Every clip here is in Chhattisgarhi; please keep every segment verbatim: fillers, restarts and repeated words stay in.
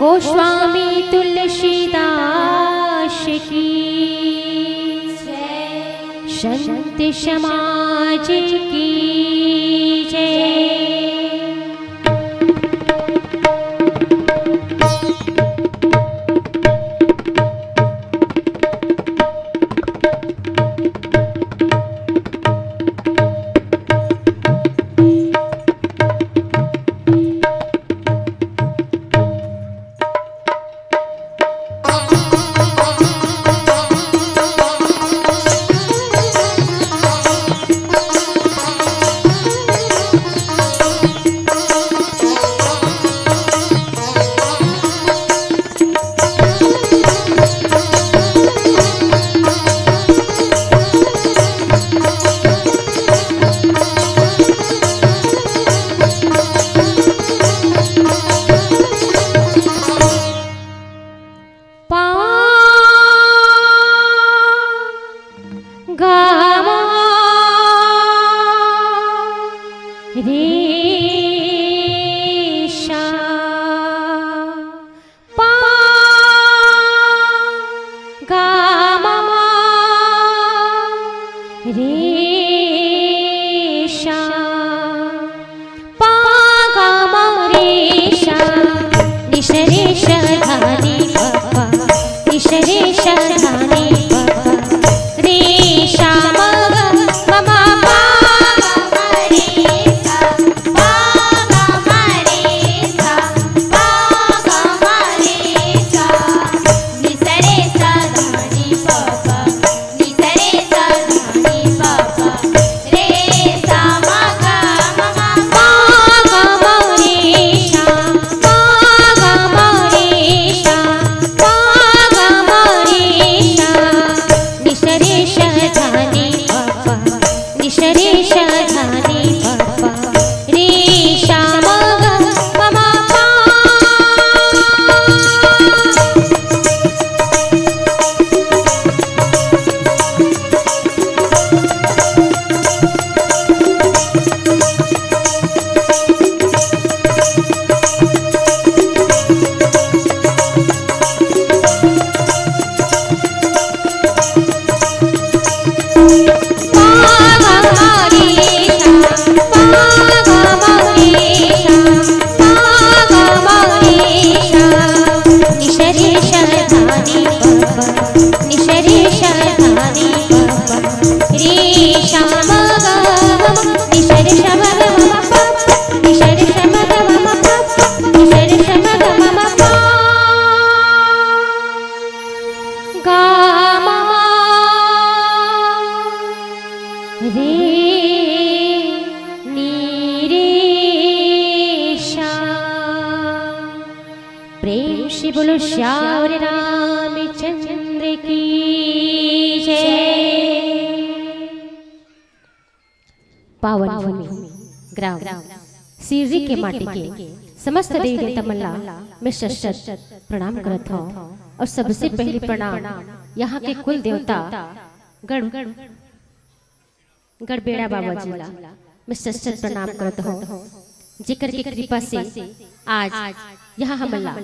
गोस्वामी तुलसीदास की, संत समाज की जय। पा गा मा रे सा, पा गा मा रे सा, पा गा मा रे सा, नि सा रे सा धा नि पा पा, नि सा रे सा धा नि पा पा, रे सा मा गा मा मा पा गा मा रे सा, पा गा मा रे सा, पा गा मा रे सा, नि सा रे सा धा नि पा पा, नि सा रे सा धा नि पा पा, रे सा मा गा मा मा पा गा मा रे सा, पा गा मा रे सा, पा गा मा रे सा, नि सा रे सा धा नि पा पा, नि सा रे सा धा नि पा पा, रे सा मा गा मा मा पा। गा मा रे नि रे सा। प्रेम से बोलो श्यावर रामचंद्र की जय। पावन भूमि ग्राम सिररी के माटी के समस्त देवी देवता मन ला मैं शत शत प्रणाम करत हौं। और सबसे पहली प्रणाम यहाँ के कुल देवता गढ़, गढ़बेड़ा बाबा जी ला मैं शत शत प्रणाम करत हौं, जेकर के कृपा से आज यहाँ हमन ला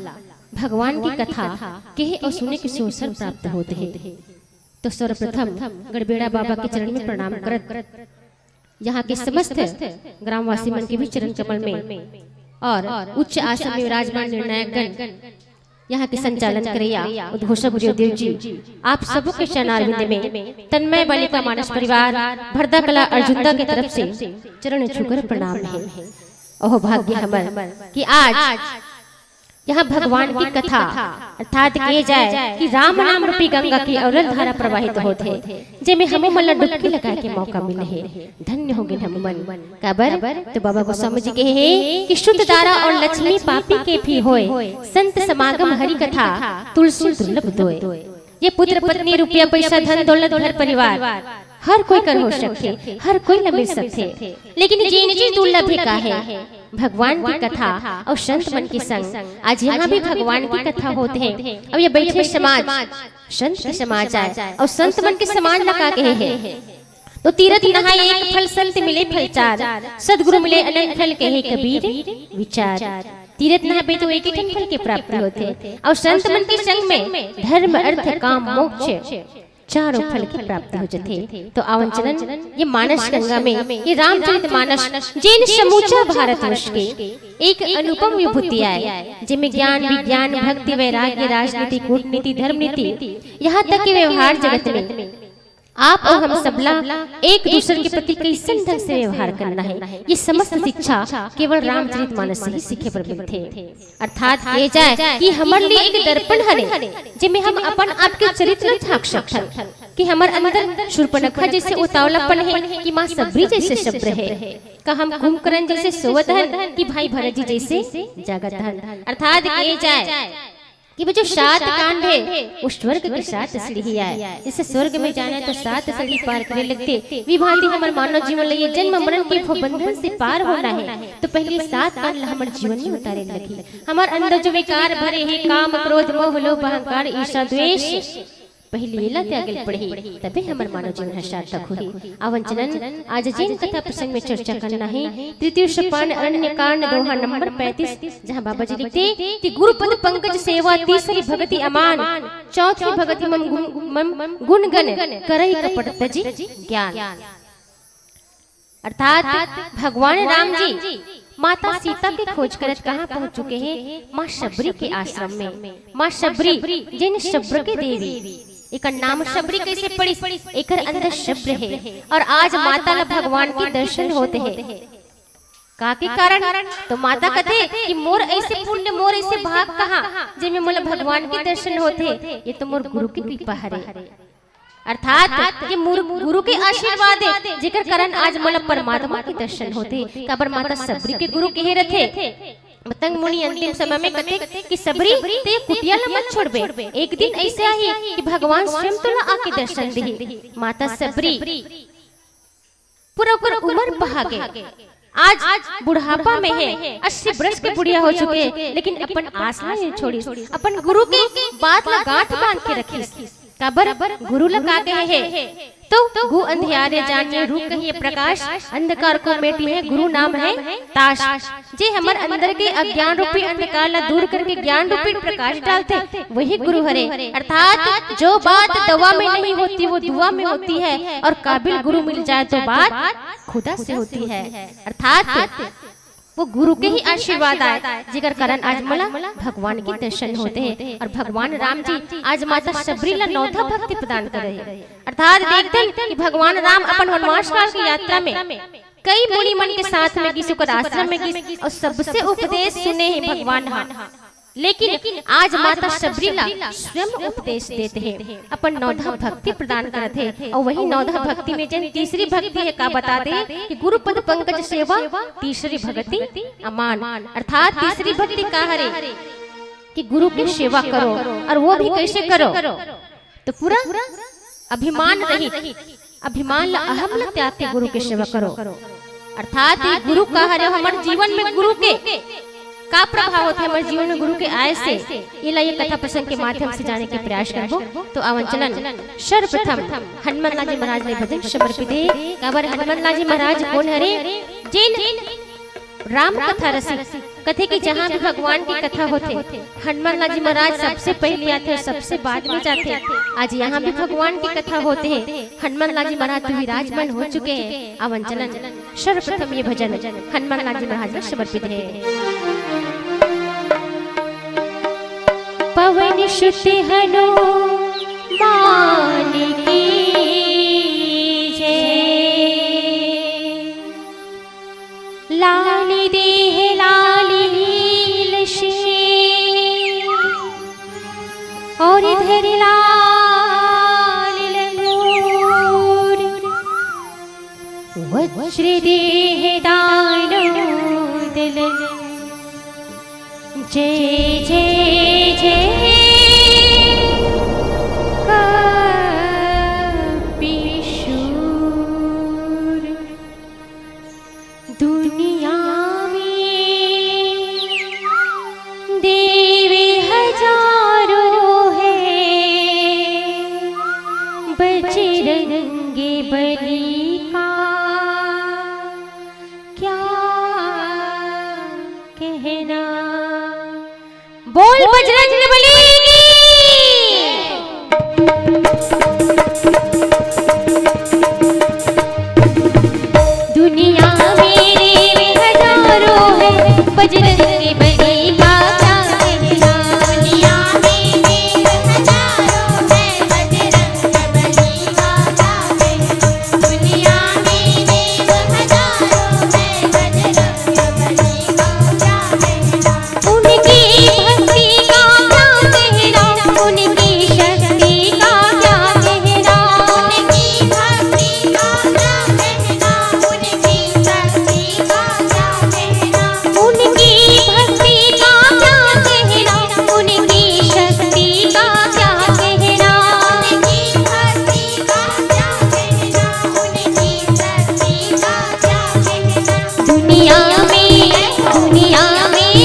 भगवान की कथा कहे और सुने के सुअवसर प्राप्त होत हे। तो सर्वप्रथम गढ़बेड़ा बाबा के चरण में प्रणाम करत, यहाँ के समस्त ग्रामवासी मन के भी चरण कमल में और उच्च आसन में विराजमान निर्णायक गण, यहाँ के संचालन करैया उद्घोषक गुरुदेव जी, आप सबों के चरणारविंद में तन्मय बालिका मानस परिवार भरदा कला अर्जुंदा के तरफ से चरण छूकर प्रणाम है। अहो भाग्य हमर कि आज यहाँ भगवान की कथा अर्थात कहे जाए कि राम नाम रूपी गंगा की अविरल धारा प्रवाहित होत हे, जेमे हमू मन ला डुबकी लगाए के मौका मिले हे। धन्य हो गिन हमू मन। काबर तो बाबा गोस्वामी जी कहे हे कि शुद्ध दारा और लक्ष्मी पापी के भी होय, संत समागम हरि कथा तुलसी दुर्लभ दोय। ये पुत्र पत्नी, रुपया पैसा, धन दौलत, घर परिवार हर कोई कर हो सकथे, हर कोई ला मिल सकथे, लेकिन जेन चीज दुर्लभ हे का हे? भगवान की कथा और संत मन के संग। आज यहाँ भी भगवान की कथा होत हे। अब ये बैठे समाज संत के समाज आय और संत मन के समाज ला का कहे हे? तो तीरथ नहाए एक फल, संत मिले फल चार, सदगुरु मिले अनेक फल, कहे कबीर विचार। तीरथ नहाबे तो एक ही ठन फल के प्राप्ति होथे, अउ संत मन के संग में धर्म, अर्थ, काम, मोक्ष चारों फल के प्राप्ति हो जथे। तो आवन चलन, ये मानस गंगा में ये रामचरित मानस, जेन समूचा भारतवर्ष के एक अनुपम विभूति आय, जेमे ज्ञान, विज्ञान, भक्ति, वैराग्य, राजनीति, कूटनीति, धर्म नीति, यहाँ तक के व्यवहार जगत में आप अउ हम सबला एक दूसर के प्रति कइसन ढंग से व्यवहार करना हे, ये समस्त शिक्षा केवल रामचरित मानस से ही सीखे बर मिलथे। अर्थात कहे जाय कि हमर लिए एक दर्पण हरे, जेमे हम अपन आप के चरित्र ल झांक सकथन कि हमर अंदर शूर्पणखा जइसे उतावलापन हे कि माँ शबरी जइसे शब्र हे, का हम कुंभकर्ण जइसे सोवत हन कि भाई भरत जी जइसे जागत हन। अर्थात कहे जाय कि वो जो सात कांड हे, वो स्वर्ग के सात सीढ़ी आय। जइसे स्वर्ग में जाना हे तो सात सीढ़ी पार करे लगथे, वही भांति हमर मानव जीवन ल ये जन्म मरण के भव बंधन से पार होना हे, तो पहले सात कांड ल हमर जीवन में उतारे लगही। हमर अंदर जो विकार भरे हे, काम, क्रोध, मोह, लोभ, अहंकार, ईर्ष्या, द्वेष, पहले एला त्यागे ल पड़ही, तभे हमर मानव जीवन ह सार्थक होही। आवन चलन, आज जेन कथा प्रसंग में चर्चा करना हे, तृतीय सोपान अरण्य कांड, दोहा नंबर पैंतीस, जहाँ बाबा जी लिखथे कि गुरु पद पंकज सेवा, तीसरी भगति अमान, चौथी भगति मम गुण, मम गुण गण, करई कपट तजि ज्ञान। अर्थात भगवान राम जी माता सीता के खोज करत कहाँ पहुंच चुके हे? माँ शबरी के आश्रम में। माँ शबरी, जेन शब्र के देवी, एकर नाम शबरी कइसे पड़िस? एकर अंदर शब्र हे, अउ आज माता ला भगवान के दर्शन होत हे। का के कारण? तो माता कथे कि मोर अइसे पुण्य, मोर अइसे भाग कहाँ, जेमे मोला भगवान के दर्शन होत हे? ये तो मोर गुरु के कृपा हरे। अर्थात ये मोर गुरु के आशीर्वाद हे, जेकर कारण आज मोला परमात्मा के दर्शन होत हे। काबर माता शबरी के गुरु कहे रथे, मतंग मुनि अंतिम समय में कथे कि शबरी, तैं ये कुटिया ला मत छोड़बे, एक दिन अइसे आही कि भगवान स्वयं तोला आके दर्शन दिही। माता शबरी पूरा ओकर उमर पहा गे, आज बुढ़ापा में हे, अस्सी बरस के बुढ़िया हो चुके हे, लेकिन अपन आस ला नइ छोड़िस, अपन गुरु के बात ला गांठ बांध के रखिस। काबर? गुरु ला का कहे हे? तो गु अंधियारे जानिए, रू कहिए प्रकाश, अंधकार को मेटिहै गुरु नाम है ताश। जे हमर अंदर के अज्ञान रूपी अंधकार ला दूर करके ज्ञान रूपी प्रकाश डालथे, वही गुरु हरे। अर्थात जो बात दवा में नहीं होती, वो दुआ में होती है, और काबिल गुरु मिल जाए तो बात खुदा से होती है। अर्थात वो गुरु के ही आशीर्वाद आय, जेकर कारण आज मोला भगवान के दर्शन होत हे। अउ भगवान राम जी आज माता शबरी ला नौधा भक्ति प्रदान करे हे। अर्थात देखथन कि भगवान राम अपन वनवास काल के यात्रा में कई मुनि मन के साथ में गिस, ओकर आश्रम में गिस, अउ सबसे उपदेश सुने हे भगवान ह। लेकिन आज माता शबरी ला स्वयं उपदेश देत हे, अपन नौधा भक्ति प्रदान करत हे, अउ वही नौधा भक्ति में जेन तीसरी भक्ति हे, का बता दे कि गुरु पद पंकज सेवा, तीसरी भक्ति अमान। अर्थात तीसरी भक्ति का हरे कि गुरु के सेवा करो, अउ वो भी कइसे करो? तो पूरा अभिमान रहित, अभिमान ला, अहम ला त्याग के गुरु के सेवा करो। अर्थात ये गुरु का हरे, हमर जीवन में गुरु के का प्रभाव होथे, हमर जीवन में गुरु के आय से, एला ये कथा प्रसंग के माध्यम से जाने के प्रयास करबो। तो आवन चलन, सर्वप्रथम हनुमान लाल जी महाराज ले भजन समर्पित हे। काबर हनुमान लाल जी महाराज कोन हरे? जेन राम कथा रसिक। कथे कि जहाँ भी भगवान की कथा होथे, हनुमान लाल जी महाराज सबसे पहले आथे, सबसे बाद में जाथे। आज यहाँ भी भगवान की कथा होत हे, हनुमान लाल जी महाराज तो विराजमान हो चुके हैं। आवन चलन, सर्वप्रथम ये भजन हनुमान लाल जी महाराज ला समर्पित हे। पवन सुत हनुमान की जय। लाल देह लाल नील से और धरि लाल लंगूर। वज्र देह दानव दल जय जय जय कपिशूर। दुनिया में देव हजारों है, बजरंग बली का क्या कहना। बजरंग बली की। दुनिया में देव हजारों है, बजरंग बली का क्या कहना। दुनिया में देव हजारों है, बजरंग बली का क्या कहना। दुनिया में देव हजारों है, बजरंग बली का क्या कहना। उनकी भक्ति का क्या कहना, उनकी शक्ति का क्या कहना। उनकी भक्ति का क्या कहना, उनकी शक्ति का क्या कहना। उनकी भक्ति का क्या कहना, उनकी शक्ति का क्या कहना। उनकी भक्ति का क्या कहना, उनकी शक्ति का क्या कहना। दुनिया में, दुनिया में,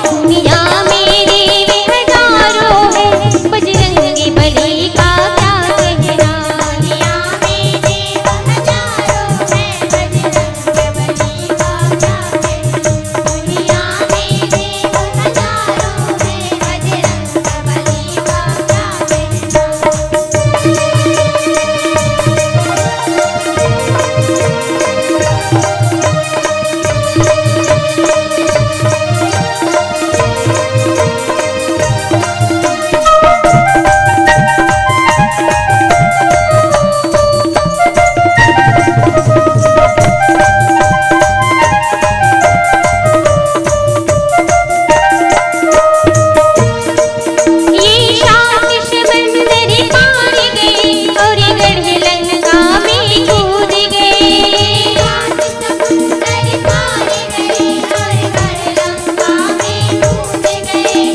दुनिया में देव हजारों है, बजरंग बली का क्या कहना। दुनिया में देव हजारों है, बजरंग बली का क्या कहना। दुनिया में देव हजारों है, बजरंग बली का क्या कहना। ये सात समंदर पार गए और गढ़ लंका में कूद गए।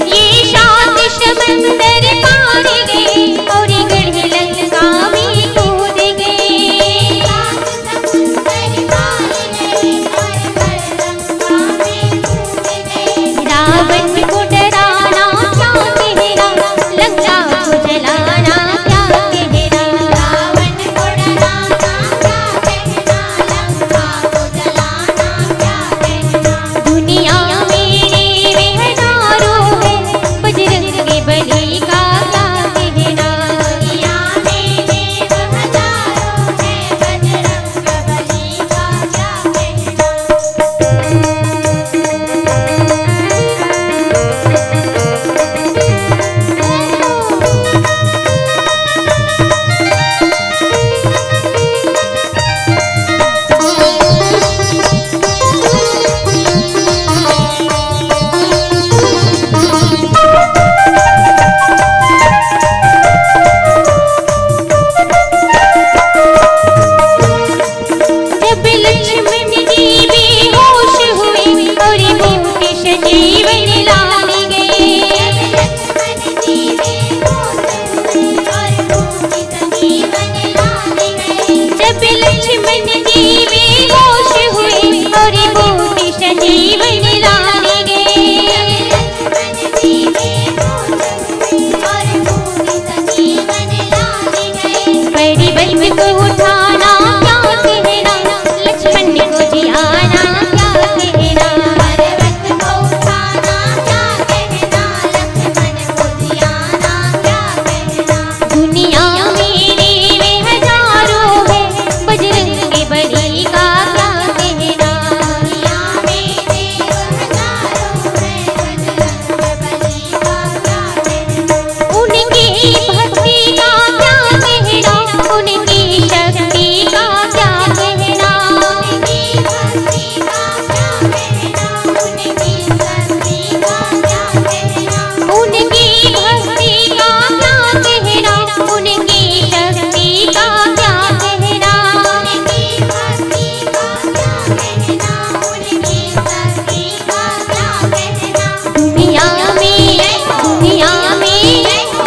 ये सात समंदर पार गए और गढ़ लंका में कूद गए। रावण को डराना क्या कहना, लंका को जलाना क्या कहना। रावण को डराना क्या कहना, लंका को जलाना क्या कहना। दुनिया में देव हजारों है, बजरंग बली का क्या कहना। दुनिया में देव हजारों है, बजरंग बली का क्या कहना। जब लक्ष्मण जी बेहोश हुए और मोती संजीवन लाने गए। जब लक्ष्मण जी बेहोश हुए और मोती संजीवन लाने गए। पर्वत को उठाना क्या कहना, लक्ष्मण को जियाना क्या कहना। पर्वत को उठाना क्या कहना, लक्ष्मण को जियाना क्या कहना। दुनिया में देव हजारों है, बजरंग बली का क्या कहना। दुनिया में देव हजारों है, बजरंग बली का क्या कहना। उनकी भक्ति का क्या कहना, उनकी शक्ति का क्या कहना। उनकी भक्ति का क्या कहना, उनकी शक्ति का क्या कहना। उनकी भक्ति का क्या कहना, उनकी शक्ति का क्या कहना। उनकी भक्ति का क्या कहना, उनकी शक्ति का क्या कहना। दुनिया में, दुनिया में,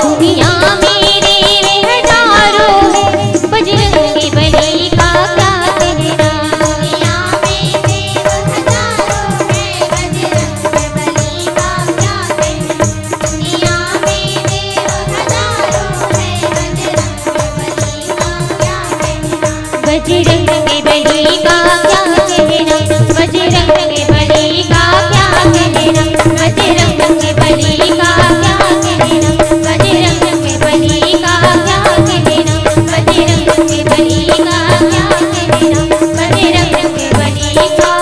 दुनिया में देव हजारों है, बजरंग बली का क्या कहना। दुनिया में देव हजारों है, बजरंग बली का क्या कहना। दुनिया में देव हजारों है, बजरंग बली का क्या कहना। बजरंग बली का क्या कहना, बजरंग बली का क्या कहना, बजरंग बली बली का क्या कहना, बजरंग बली का क्या कहना, बजरंग बली का क्या कहना, बजरंग बली का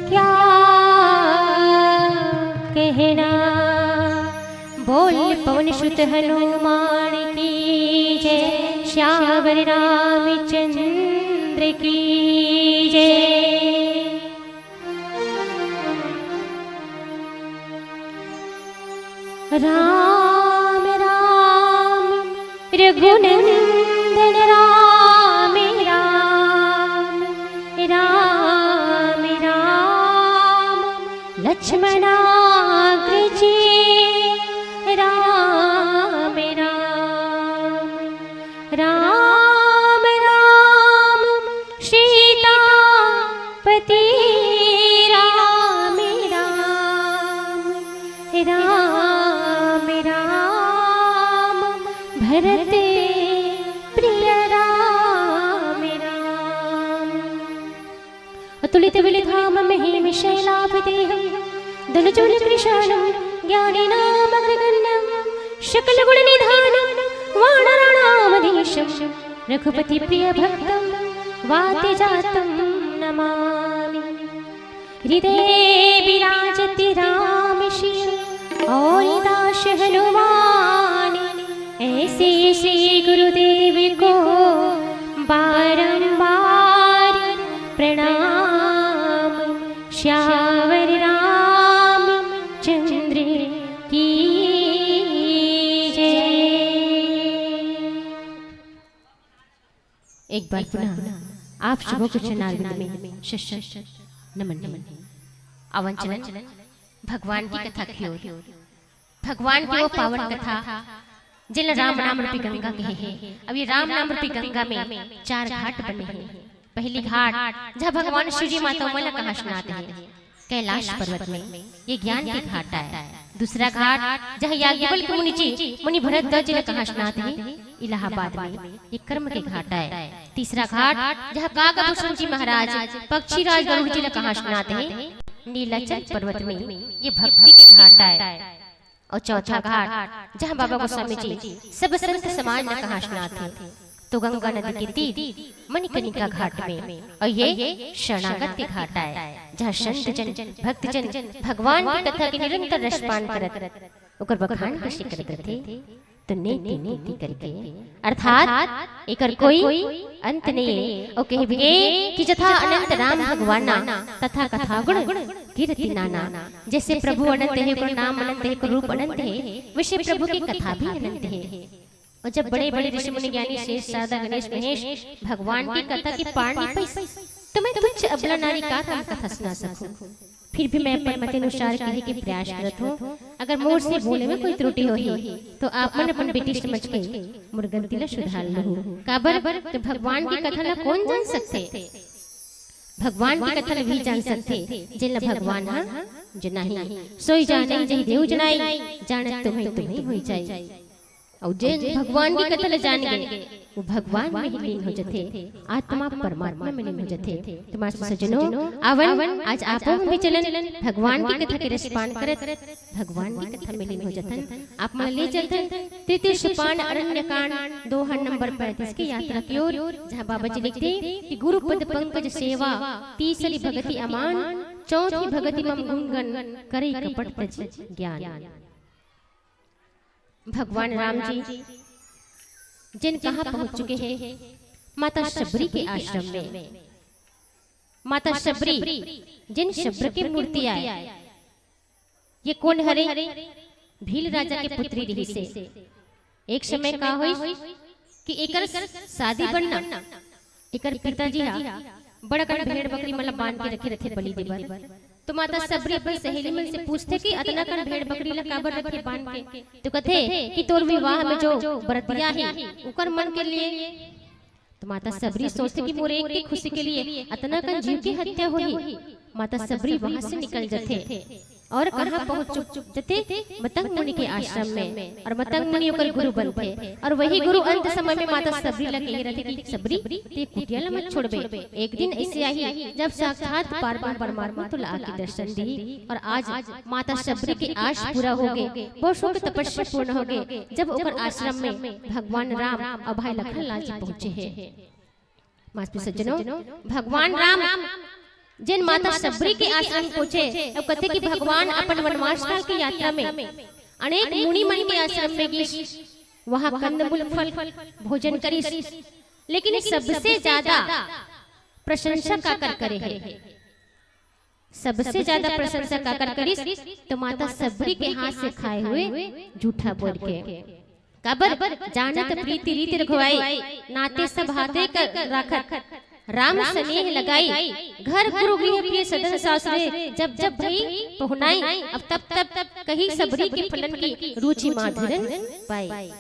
क्या कहना। बोल पवन सुत हनुमान की जय, श्यावर रामचंद्र की जय। राम राम रघुनंदन राम, राम राम राम लक्ष्मणाग्रजे। राम राम राम राम सीतापति। राम राम राम राम भरत प्रिय। राम राम अतुलित बल धाम महीम शैलाभ देहम, दनुजोल कृशानम ज्ञानी नाम अग्रगण्यम, सकल गुण निधानम वानराणाम देशम, रघुपति प्रिय भक्तम वात जातम नमामि। हृदय विराजति राम शिव और दास हनुमान, ऐसे श्री गुरुदेव को बारंबार प्रणाम। श्यावर रामचंद्र की जय। एक बार पुनः आप सबों के चरणारविंद में शत शत नमन है। आवन चलन भगवान की कथा की ओर। भगवान की वो पावन कथा जिला राम नाम रूपी गंगा कहे है। अब ये राम नाम रूपी गंगा में चार घाट बने हैं। पहली घाट जहाँ भगवान शिव जी माता उमा ला कहासनात है कैलाश पर्वत में, ये ज्ञान के घाट आय। दूसरा घाट जहाँ याज्ञवल्क्य मुनि जी मुनि भरद्वाज जी ला कहासनात है इलाहाबाद में, ये कर्म के घाट आय। तीसरा घाट जहाँ काकभूषण जी महाराज पक्षीराज गरुड़ जी ला कहासनात है नीलाचल पर्वत में, ये भक्ति के घाट आय। और चौथा घाट जहाँ बाबा गोस्वामी जी सब संत समाज ला कहासनात है, तो गंगा नदी के तीर मणिकर्णिका घाट में, और ये शरणागत के घाट आय, जहाँ संत जन भक्त जन भगवान की कथा के निरंतर रसपान करत ओकर बखान कइसे करत रथे, तो नेति नेति करके, अर्थात एकर कोई अंत नहीं है। और कहबे कि जथा अनंत राम भगवाना, तथा कथा गुण कीर्ति नाना। जैसे प्रभु अनंत है, ओकर नाम अनंत है, ओकर रूप अनंत है, वैसे प्रभु की कथा भी अनंत है। और जब बड़े बड़े ऋषि मुनि ज्ञानी शेष शारदा गणेश महेश भगवान की कथा के पार नहीं पाइस, तो मैं तुच्छ अबला नारी का राम कथा सुना सकूं। फिर भी मैं अपन मति अनुसार कहे के प्रयास करत हूँ। अगर मोर से बोले में कोई त्रुटि होही, तो आप मन अपन बेटी समझ के मोर गलती ला सुधार लहू। काबर? तो भगवान की कथा ला कौन जान सकथे? भगवान की कथा ला भी जान सकथे, जेन ला भगवान हा जनाही। सोई जाने जही देव जनाई, जानत तुम्हें तुम्हें होई जाई। अउ जेन भगवान की कथा ला जान गे, वो भगवान में ही लीन हो जथे, आत्मा परमात्मा में लीन हो जथे। तो मास्टर सज्जनों, आवन, आज आपो हम भी चलन भगवान की कथा के रसपान करत भगवान की कथा में लीन हो जथन। आप मन ले चलथन तृतीय सोपान अरण्य कांड दोहा नंबर पैंतीस की यात्रा की ओर, जहाँ बाबा जी लिखथे कि गुरु पद पंकज सेवा, तीसरी भगति अमान, चौथी भगति मम गुणगन, करई कपट तज ज्ञान। भगवान राम जी जिन कहाँ पहुँच चुके हैं? माता शबरी के आश्रम में। माता शबरी जिन शब्र के मूर्ति आय, ये कोन हरे? भील राजा के पुत्री रहिसे। एक समय का होइस कि एकर शादी बनना, एकर पिताजी हा बड़ अकन भेड़ बकरी मन ला बांध के रखे रथे बलि देबर। तो माता शबरी अपन सहेली मन से पूछथे कि अतना कन भेड़ बकरी ला काबर रखे बांध के? तो कथे कि तोर विवाह में जो बरतिया हे, उकर मन के लिए। तो माता शबरी सोचथे कि मोर एक के खुशी के लिए अतना कन जीव की हत्या होही। माता शबरी वहां से निकल जथे और कहाँ पहुँच चुक जथे? मतंग मुनि के आश्रम में। और मतंग मुनि ओकर गुरु बनथे। और वही गुरु अंत समय में माता सबरी ला कहे रथे कि सबरी, ते कुटिया ला मत छोड़बे। एक दिन ऐसे आही, जब साक्षात पार्वती परमात्मा तोला आके दर्शन दी। और आज माता सबरी के आश पूरा हो गए, वर्षों के तपस्या पूर्ण हो गए, जब ओकर आश्रम में भगवान राम और भाई लखन लाल जी पहुँचे हैं। मास्टर सज्जनों, भगवान राम जेन माता सबरी के आश्रम पहुंचे, अब कथे कि भगवान अपन वनवास काल के यात्रा में अनेक मुनि मन के आश्रम में गिस, वहां कंदमूल फल भोजन करिस, लेकिन सबसे ज्यादा प्रशंसा काकर करे है? सबसे ज्यादा प्रशंसा काकर करिस? तो माता सबरी के हाथ से खाए हुए जूठा बोर के। काबर? जानत प्रीति रीति रखवाई, नाते सब हाथे कर राखत, राम स्नेह लगाई। घर गुरु गृह प्रिय सदन सासरे, जब जब भई पहुनाई। अब तब तब तब कही सबरी के फलन की, रुचि माधुरन पाई।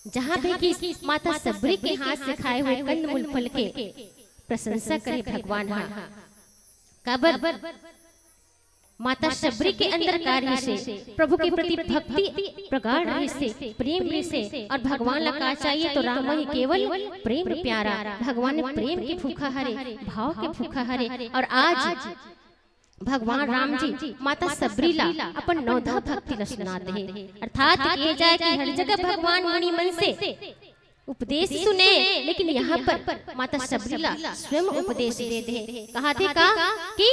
जहाँ भी कि माता सबरी के हाथ से खाए हुए कंदमूल फल के प्रशंसा करे भगवान हा। काबर? माता शबरी के अंदर का रहिसे, प्रभु के प्रति भक्ति प्रगाढ़ रहिसे, प्रेम रहिसे। और भगवान ला का चाहिए? तो राम ही केवल प्रेम प्यारा। भगवान में प्रेम के भूखा हरे, भाव के भूखा हरे। और आज भगवान राम जी माता शबरी ला अपन नवधा भक्ति ला सुनात हे। अर्थात ये जाए कि हर जगह भगवान मुनि मन से उपदेश सुने, लेकिन यहाँ पर माता शबरी ला स्वयं उपदेश दे दे। कहा थे का कि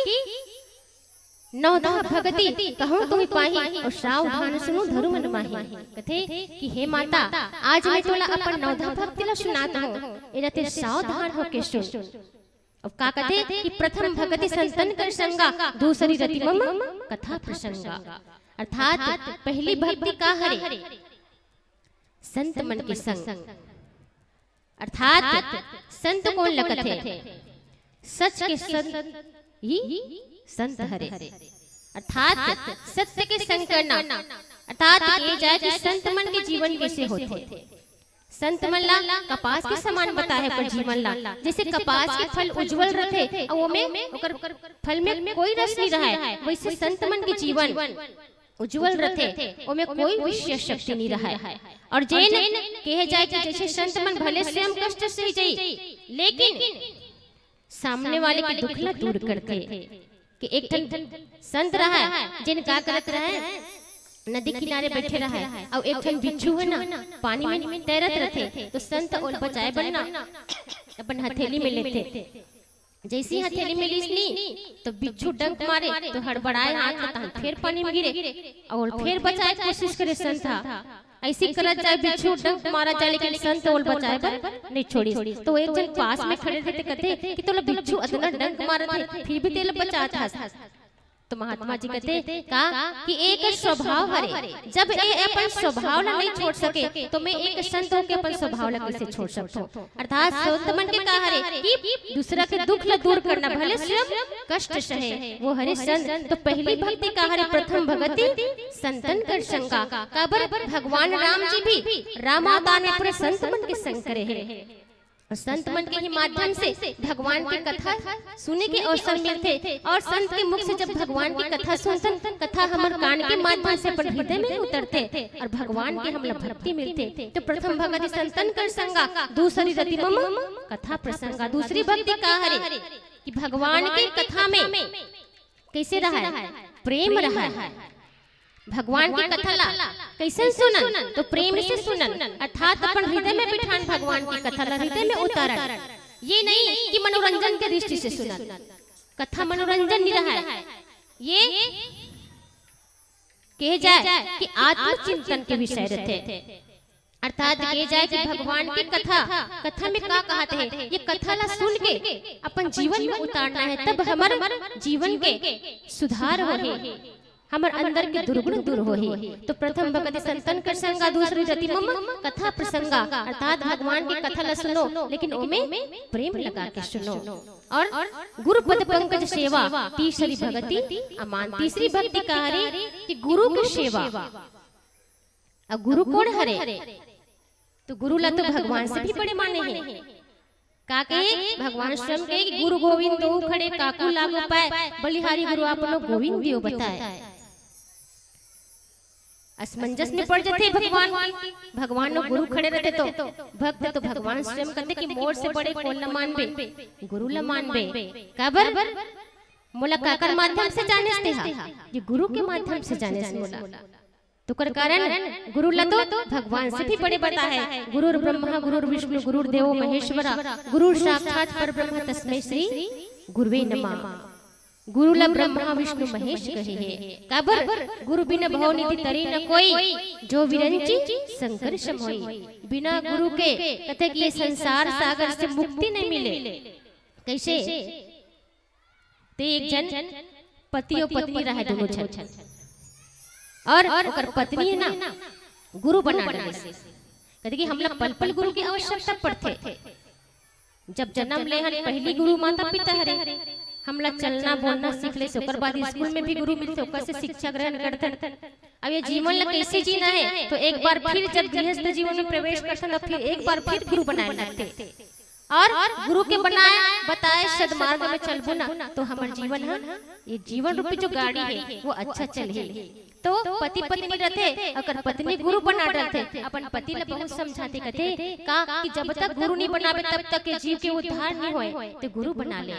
नवधा भगति कहूँ तुम पाही, और सावधान सुनो धर्म नमाही। कथे कि हे माता, आज मैं तोला अपन नवधा भक्ति ला सुनात हूँ, एला ते सावधान होके सुन। अब का कथे कि प्रथम भगति संतन कर संगा, दूसरी रति मम कथा प्रसंगा। अर्थात पहली भक्ति का हरे? संत मन के संग। अर्थात संत कोन ल कथे? सच के संत ही संत हरे। अर्थात सत्य के संग करना। अर्थात ये जाए कि संत मन के जीवन कैसे होथे। संत मन ला कपास के समान बताए पर जीवन ला, जैसे कपास के फल उज्जवल रथे, अउ ओमे ओकर फल में कोई रस नहीं रहे, वैसे संत मन के जीवन उज्जवल रथे, ओमे कोई विशेष शक्ति नहीं रहे। और जेन कहे जाए कि जैसे संत मन भले स्वयं कष्ट सही जाई, लेकिन सामने वाले के दुख ला दूर करथे। कि एक ठन संत रहा, जेन का करत रहा, नदी किनारे बैठे रहा, अउ एक ठन बिच्छू है ना, पानी में तैरत रथे, तो संत ओल बचाए बर ना अपन हथेली में लेथे। जैसी हथेली में लीस नी, तो बिच्छू डंक मारे, तो हड़बड़ाए हाथ ला तहान फेर पानी में गिरे, अउ फेर बचाए कोशिश करे संत हा। ऐसी करत जाए, बिच्छू डंक मारा जाए, लेकिन संत ओल बचाए बर नहीं छोड़िस। तो एक जन पास में खड़े रहे ते कथे कि तोला बिच्छू अतना डंक मारत हे, फिर भी तेला बचात हस। तो महात्मा जी कथे का कि एक स्वभाव हरे, जब ये अपन स्वभाव ला नहीं छोड़ सके, तो मैं एक संत होके अपन स्वभाव ला कैसे छोड़ सकता हूँ? अर्थात संत मन के का हरे कि दूसरा के दुख ला दूर करना, भले स्वयं कष्ट सहे, वो हरे संत। तो पहली भक्ति का हरे? प्रथम भगति संतन कर संगा। काबर? भगवान राम जी भी राम अवतार में पूरे संत मन के संग करे हे। और संत मन के ही माध्यम से भगवान के कथा सुने के अवसर मिलथे, और संत के मुख से जब भगवान के कथा सुनथन, कथा हमर कान के माध्यम से अपन हृदय में उतरथे, और भगवान के हमला भक्ति मिलथे। तो प्रथम भगति संतन कर संगा, दूसरी रति मम कथा प्रसंगा। दूसरी भक्ति का हरे कि भगवान के कथा में कैसे रहा है? प्रेम रहा है। भगवान की कथा ला कैसे सुनन? तो प्रेम से सुनन, अर्थात अपन हृदय में बिठान, भगवान की कथा ला हृदय में उतारन। ये नहीं कि मनोरंजन के दृष्टि से सुनन, कथा मनोरंजन नहीं रहा है। ये कहे जाए कि आत्मचिंतन के विषय रहते। अर्थात कहे जाए कि भगवान की कथा, कथा में का कहत हे, ये कथा ला सुन के अपन जीवन में उतारना है, तब हमर जीवन के सुधार होही, हमर अंदर के दुर्गुण दूर होही। तो प्रथम भगति संतन कर संगा, दूसरी रति मम कथा प्रसंगा। अर्थात भगवान की कथा ला सुनो, लेकिन ओमे प्रेम लगा के सुनो। और गुरु पद पंकज सेवा, तीसरी भगति अमान। तीसरी भक्ति का हरे कि गुरु की सेवा। अब गुरु कोन हरे? तो गुरु ला तो भगवान से भी बड़े माने हे। का कहे? भगवान स्वयं कहे कि गुरु गोविंद दो खड़े, काकू लागो पाए, बलिहारी गुरु आपनो गोविंद दियो बताए। असमंजस में पड़ जाथे भगवान। भगवान अउ गुरु खड़े रहथे तो भक्त तो भगवान स्वयं कहथे कि मोर से बड़े कोन ल मानबे? गुरु ल मानबे। काबर? मोला काकर माध्यम से जानेस तेहा? ये गुरु के माध्यम से जानेस मोला। तो ओकर कारण गुरु ल तो भगवान से भी बड़े बताए हे। गुरुर्ब्रह्मा गुरुर्विष्णु गुरुर्देवो महेश्वरा, गुरु साक्षात परब्रह्म तस्मै श्री गुरुवे नमः। गुरु ल ब्रह्मा विष्णु महेश कहे हे। काबर? गुरु बिना भव निधि तरे न कोई, जो विरंची संकर्ष मोई। बिना गुरु के कथे कि ये संसार सागर से मुक्ति नहीं मिले। कैसे? ते एक झन पति अउ पत्नी रहे दोनों झन, और ओकर पत्नी हे ना, गुरु बना डाले। कथे कि हमला पल पल गुरु की आवश्यकता पड़थे। जब जन्म ले हन, पहली गुरु माता पिता हरे। हमला चलना बोलना सीख ले, ओकर बाद स्कूल में भी गुरु मिलथे, ओकर से शिक्षा ग्रहण करथन। अब ये जीवन ला कैसे जीना हे, तो एक बार फिर जब गृहस्थ जीवन में प्रवेश करथन, तो फिर एक बार फिर गुरु बनाए लगथे। और गुरु के बनाए बताए सदमार्ग में चलबो ना, तो हमर जीवन ह, ये जीवन रूपी जो गाड़ी हे, वो अच्छा चलही। तो पति पत्नी रथे, अगर पत्नी गुरु बना डरथे, अपन पति ल बहुत समझाथे, कथे का कि जब तक गुरु नहीं बनाबे, तब तक के जीव के उद्धार नहीं होए, तो गुरु बना ले,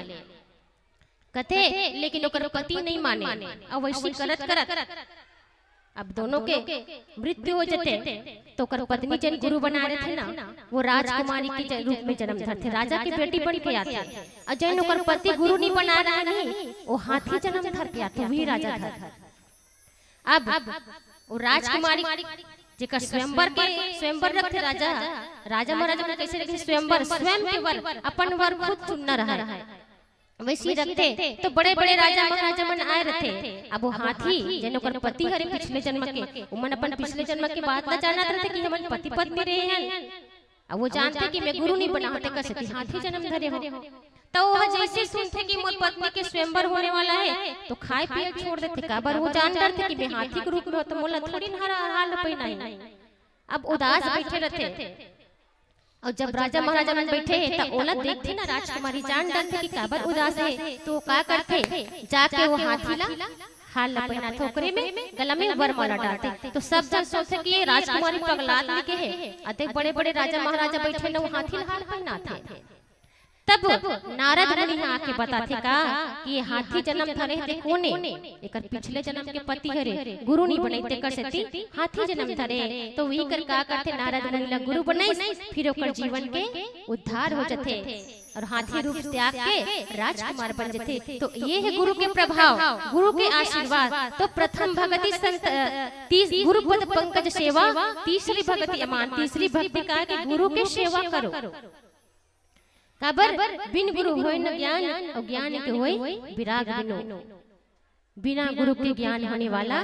कथे। लेकिन ओकर पति नहीं माने। अब वैसे करत करत अब दोनों के मृत्यु हो जाथे, तो ओकर पत्नी जेन गुरु बना रथे ना, वो राजकुमारी के ज-, रूप में जन्म धरथे, राजा के बेटी बन के आथे। और जेन ओकर पति गुरु नहीं बना रहा नहीं, वो हाथी जन्म धर के आथे, वही राजा धर। अब वो राजकुमारी जेकर स्वयंवर के, स्वयंवर रखथे राजा, राजा महाराजा मन कैसे रखे? स्वयंवर, स्वयं के वर, अपन वर खुद चुनना रहे, वैसे रखथे। तो बड़े बड़े राजा महाराजा मन आए रथे। अब वो हाथी जेन ओकर पति हरे पिछले जन्म के, उमन अपन पिछले जन्म के बात ला जानत रथे कि हमन पति पत्नी रहे हन। अब वो जानथे कि मैं गुरु नहीं बना हों, तेकर सेती हाथी जन्म धरे हों। तो वो जैसे सुनथे कि मोर पत्नी के स्वयंवर होने वाला हे, तो खाए पिए छोड़ देथे। काबर? वो जान डरथे कि मैं हाथी के रूप में हों, तो मोला थोड़ी ना हाल पहिनाही। अब उदास बैठे रथे। और जब राजा महाराजा मन बैठे हे, त ओला देखथे ना राजकुमारी, जान डरथे कि काबर उदास हे। तो वो का करथे, जाके वो हाथी ला हार ला पहिनाथे, ओकरे में गला में वरमाला डालथे। तो सब जन सोचथे कि ये राजकुमारी पगलात निके हे, अतेक बड़े बड़े राजा महाराजा बैठे न, वो हाथी ला हार पहिनाथे। तब नारद मुनि ह आके बताथे का कि ये हाथी जन्म धरे हे ते कोने, एकर पिछले जन्म के पति हरे, गुरु नहीं बनई, तेकर सेती हाथी जन्म धरे। तो वही कर का करथे, नारद मुनि ला गुरु बनईस, फिर ओकर जीवन के उद्धार हो जथे और हाथी रूप त्याग के राजकुमार बन जथे। तो ये हे गुरु के प्रभाव, गुरु के आशीर्वाद। तो प्रथम भगति संत, अ, तीस गुरुपद पंकज सेवा, तीसरी भगति अमान, तीसरी भक्ति का कि गुरु के सेवा करो। काबर? बिन गुरु होय न ज्ञान, अउ ज्ञान के होय विराग बिनु। बिना गुरु के ज्ञान होने वाला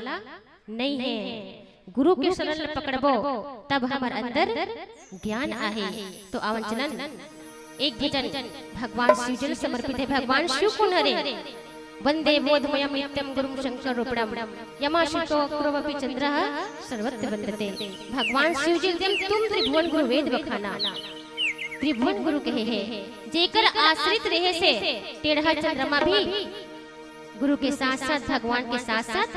नहीं है। गुरु के शरण पकड़बो, तब हमर अंदर ज्ञान आही। तो आवन चलन, एक भजन भगवान शिव जी ल समर्पित हे। भगवान शिव कोन हरे? वंदे बोधमयम नित्यम गुरुम शंकर रूपणम, यमाशुतो क्रोवपि चंद्रः सर्वत्र वंदते। भगवान शिव जी एकदम तुम त्रिभुवन गुरु वेद बखाना। त्रिभुवन गुरु कहे हे, जेकर आश्रित रहे से टेढ़ा चंद्रमा भी गुरु के साथ साथ, भगवान के साथ साथ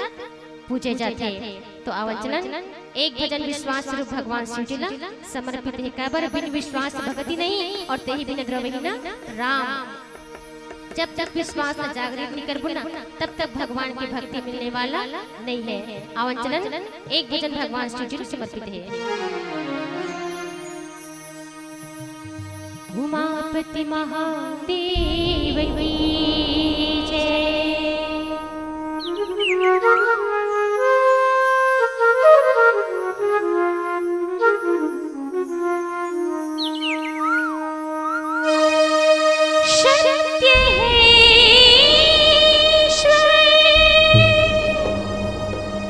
पूजे जाथे। तो आवन चलन, एक भजन विश्वास स्वरूप भगवान शिव जी ला समर्पित हे। काबर? बिन विश्वास भगति नहीं, और तेहि बिन द्रवही न राम। जब तक विश्वास ला जागृत नहीं करबो ना, तब तक भगवान की भक्ति मिलने वाला नहीं है। आवन चलन, एक भजन भगवान शिव जी ला समर्पित हे। उमापति महादेव की जय। सत्य है ईश्वर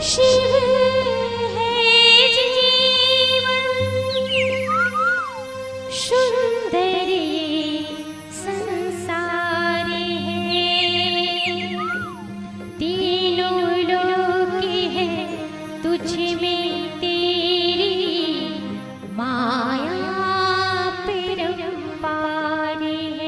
शिव है जीवन, सुंदर ये संसार है। तीनों लोक है तुझ में तेरी माया परंपार है।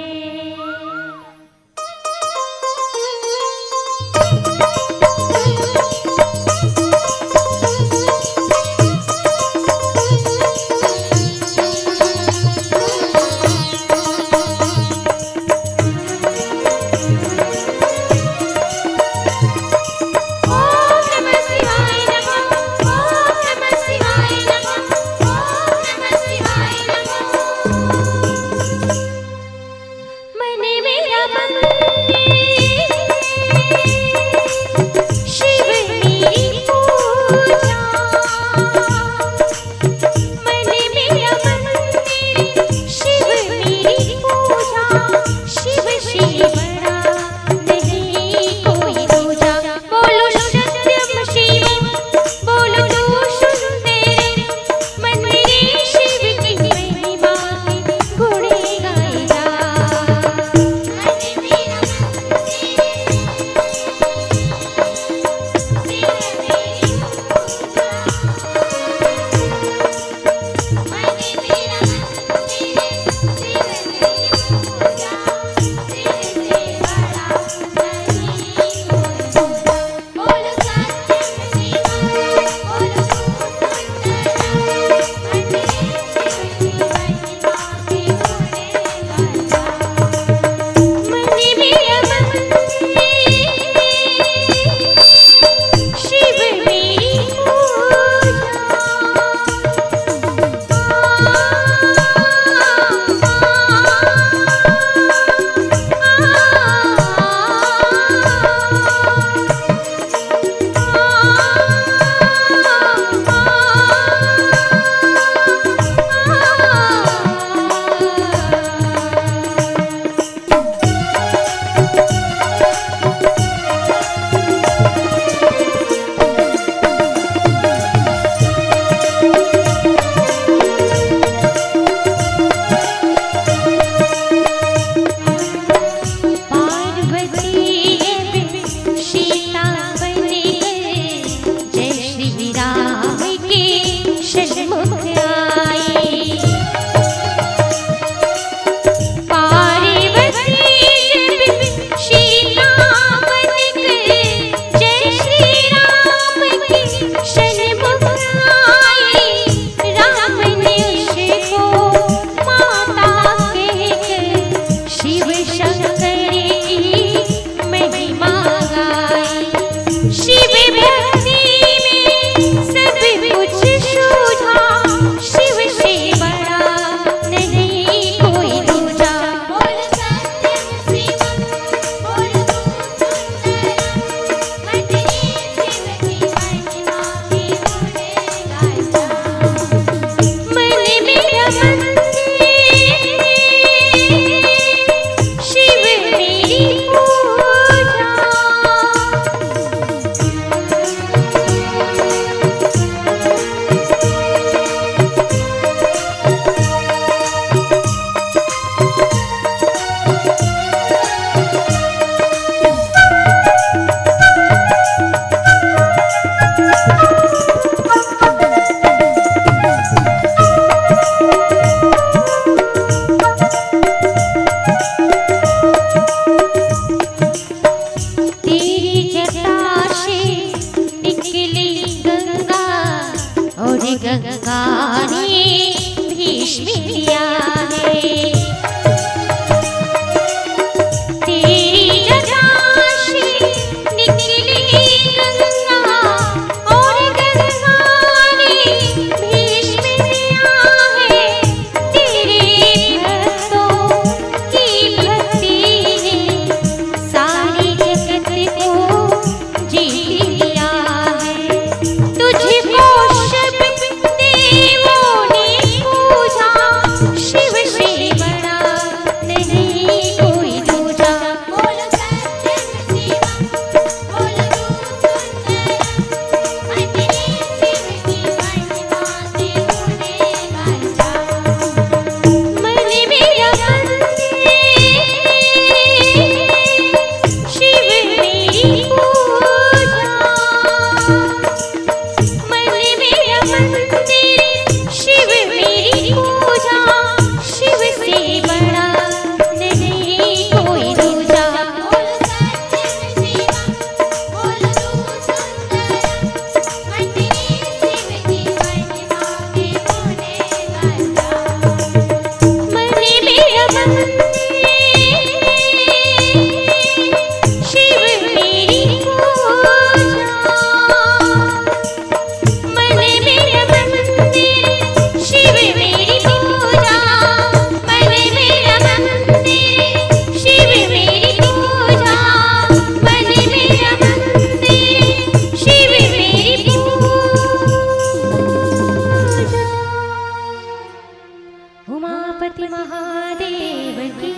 महादेव की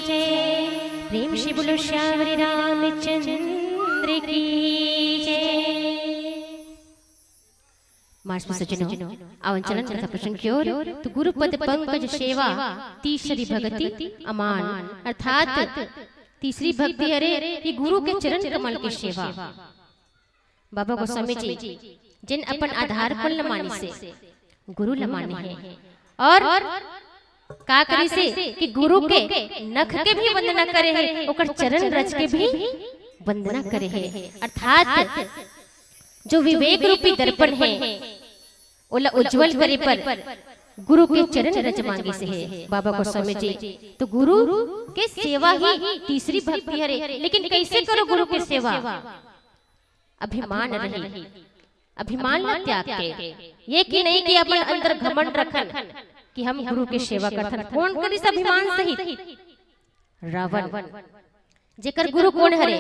जय। प्रेम से बोलो श्यावरी रामचंद्र की जय। मार्च में सज्जनों, आवन चलन कथा प्रसंग की ओर। तो गुरुपद पंकज सेवा, तीसरी भक्ति अमान, अर्थात तीसरी भक्ति हरे कि गुरु के चरण कमल की सेवा। बाबा गोस्वामी जी जिन अपन आधार कुल ल मानिस हे, गुरु ल माने हे, और का करिस हे कि गुरु के नख के भी वंदना करे हे, ओकर चरण रज के भी वंदना करे हे। अर्थात जो विवेक रूपी दर्पण हे, ओला उज्जवल करे बर गुरु के चरण रज मांगिस हे बाबा गोस्वामी जी। तो गुरु के सेवा ही तीसरी भक्ति हरे। लेकिन कैसे करो गुरु के सेवा? अभिमान रही, अभिमान ला त्याग के। ये कि नहीं कि अपन अंदर घमंड रखन कि हम गुरु के सेवा करथन। कौन करिस अभिमान सहित? रावण। जेकर गुरु कौन हरे?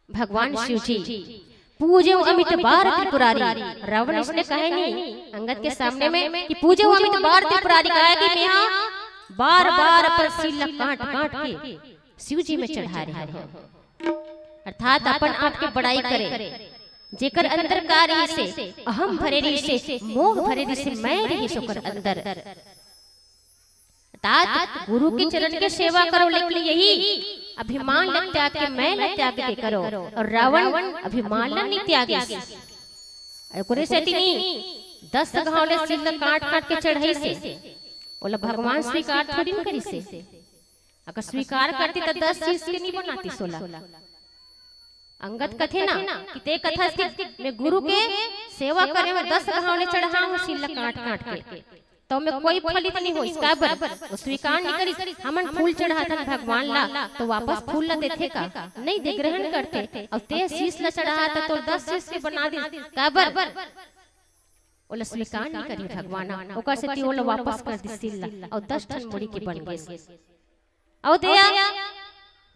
भगवान शिव जी। पूजे अमित बार त्रिपुरारी। रावण इसने कहे नहीं अंगद के सामने में कि पूजे अमित बार त्रिपुरारी, कहा कि मैं बार बार अपन सील ला काट काट के शिव जी में चढ़ा रहे हूँ। अर्थात अपन आप के बड़ाई करे। जेकर अंदर का रहिस हे? अहम भरे रहिस हे, मोह भरे रहिस हे, मैं रहिस ओकर अंदर। अर्थात गुरु के चरण के सेवा करो, लेकिन यही अभिमान ल त्याग के, मैं ल त्याग के करो। और रावण अभिमान ल नहीं त्यागिस। ओकरे सेती नहीं दस घाव ले सील ल काट काट के चढ़ाइस हे। ओला भगवान स्वीकार थोड़ी न करिस हे। अगर स्वीकार करती त दस शीश के नहीं बनातिस ओला। अंगद कथे ना कि ते कथस कि मैं गुरु के सेवा करे हूँ, दस घाव ले चढ़ा हूँ सील ल काट काट के, तो मैं कोई फलित नहीं होइस। काबर? वो स्वीकार नहीं करिस। हमन फूल चढ़ाथन भगवान ला, तो वापस फूल ला देथे का? नहीं दे, ग्रहण करथे। अउ ते शीश ला चढ़ात तो दस शीश के बना दिस। काबर? ओला स्वीकार नहीं करिस भगवान ह। ओकर सेती ओला वापस कर दिस सील ला, अउ दस ठन मुड़ी के बन गे। अउ दया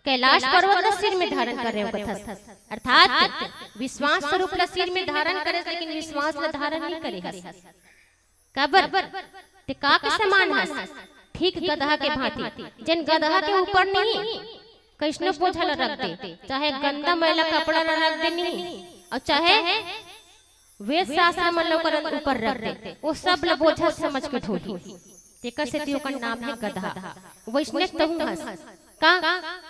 कैलाश पर्वत ला सिर में धारण करे हस। अर्थात विश्वास स्वरूप ला सिर में धारण करे, लेकिन विश्वास ला धारण नहीं करे हस। काबर? ते का के समान हस? ठीक गदहा के भांति। जेन गदहा के ऊपर नहीं कइसनो बोझा ला रख दे, चाहे गंदा मैला कपड़ा ला रख दे नहीं, अउ चाहे वेद शास्त्र मन ला ओकर ऊपर रख दे, वो सब ला बोझा समझ के ढोही। तेकर सेती ओकर नाम हे गदहा। वइसने तहूँ हस का?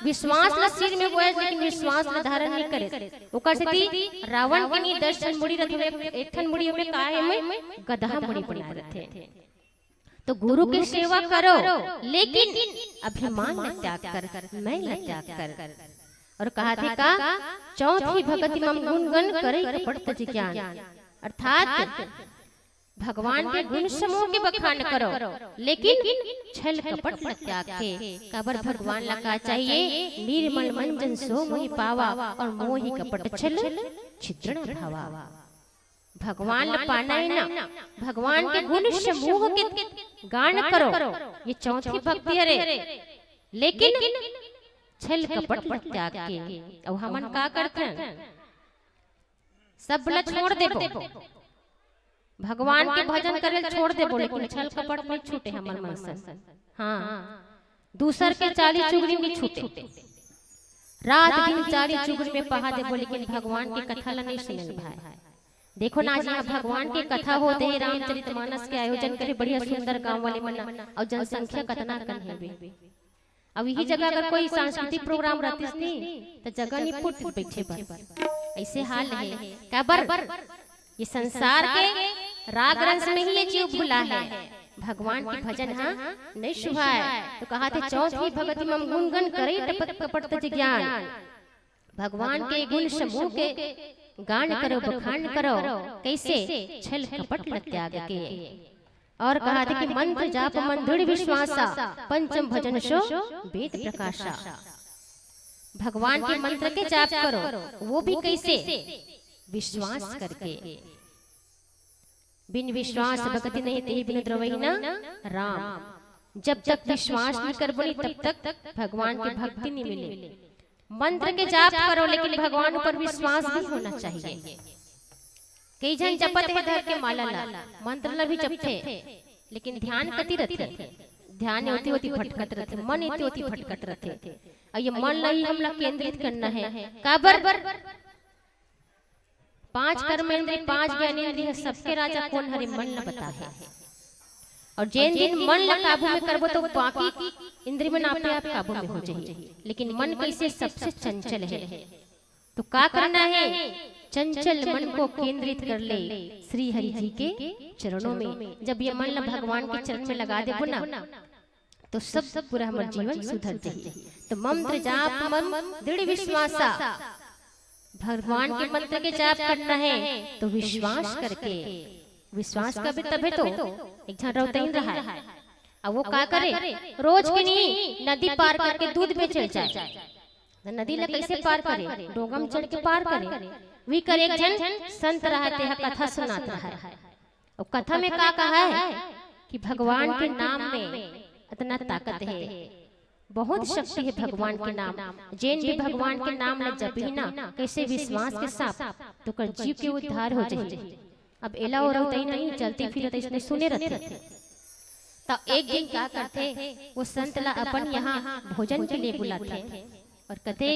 विश्वास ला सिर में बोएस, लेकिन विश्वास ला धारण नहीं करे। ओकर सेती रावण के नहीं दस ठन मुड़ी रथे, एक ठन मुड़ी में का हे, में गदहा मुड़ी बना रथे। तो गुरु के सेवा करो, लेकिन अभिमान ला त्याग कर, मैं ला त्याग कर। और कहा थे का? चौथी भगति मम गुण गण, करई कपट तज ज्ञान। अर्थात भगवान के गुण समूह के बखान करो, लेकिन छल कपट ला त्याग के। काबर? भगवान ला का चाहिए? निर्मल मन जन सो मोहि पावा, और मोहि कपट छल छिद्र न भावा। भगवान ला पाना हे ना, भगवान के गुण समूह के गान करो, ये चौथी भक्ति हरे। लेकिन छल कपट ला त्याग के। अउ हमन का करथन? सब ला छोड़ देबो, भगवान के भजन करे ल छोड़ देबो, लेकिन छल कपट नहीं छूटे हमर मन से। हाँ, दूसर के चाली चुगली नहीं छूटे। रात दिन चाली चुगली में पहा देबो, लेकिन भगवान के कथा ला नहीं सुने भाई। देखो ना, आज यहाँ भगवान के कथा होत हे, रामचरित मानस के आयोजन करे, बढ़िया सुंदर गांव वाले मन अउ जनसंख्या कतना कन हेबे। अब यही जगह अगर कोई सांस्कृतिक प्रोग्राम रहतिस नहीं, तो जगह नहीं पुट बैठे बर। ऐसे हाल हे। काबर? ये संसार के राग रंस में ही ये जीव भुला हे। भगवान के भजन हाँ नहीं सुहाय। तो कहा थे, चौथी भगति मम गुण गण, करई कपट तज ज्ञान। भगवान के गुण समूह के गान करो, बखान करो। कैसे? छल कपट ल त्याग के। और कहा थे कि मंत्र जाप मन दृढ़ विश्वासा, पंचम भजन सो वेद प्रकाशा। भगवान के मंत्र के जाप करो, वो भी कैसे? विश्वास करके। बिन विश्वास भक्ति नहीं, तेहि बिनु द्रवही न राम। जब तक विश्वास नहीं करबो नहीं, तब तक भगवान के भक्ति नहीं मिले। मंत्र के जाप करो, लेकिन भगवान ऊपर विश्वास भी होना चाहिए। कई झन जपत हे धर के माला ला, मंत्र ला भी जपथे, लेकिन ध्यान कति रथे? ध्यान एती ओती भटकत रथे, मन एती ओती भटकत रथे। अउ ये मन ला ही हमला केंद्रित करना हे। काबर? पांच कर्मेंद्री, पांच ज्ञानेंद्री हे, सबके राजा कोन हरे? मन ला बता हे। अउ जेन दिन मन ला काबू में करबो, तो बाकी इंद्री मन आपे आप काबू में हो जाही। लेकिन मन कइसे? सबसे चंचल हे। तो का करना हे? चंचल मन को केंद्रित कर ले श्री हरि जी के चरणों में। जब ये मन ला भगवान के चरण में लगा देबो ना, तो सब पूरा हमर जीवन सुधर जाही। तो मंत्र जाप मम दृढ़ विश्वासा, भगवान के मंत्र के जाप करना हे, तो विश्वास करके, विश्वास करबे तभे तो। एक झन रौतइन रहा हे, अब वो का करे, रोज के नी नदी पार करके दूध बेचे जाए। तो नदी ला कइसे पार करे? डोंगा में चढ़ के पार करे। वही कर एक झन संत रहा हे, तेहा कथा सुनात रहा हे। अउ कथा में का कहा हे कि भगवान के नाम में अतना ताकत हे, बहुत शक्ति हे भगवान के नाम। जेन भी भगवान के नाम ला जपही ना, कइसे विश्वास के साथ, तो ओकर जीव के उद्धार हो जाही। अब एला ओर उतई नहीं, चलते फिरत इसने सुने रथे। त एक दिन का करथे, वो संत ला अपन यहाँ भोजन के लिए बुलाथे। अउ कथे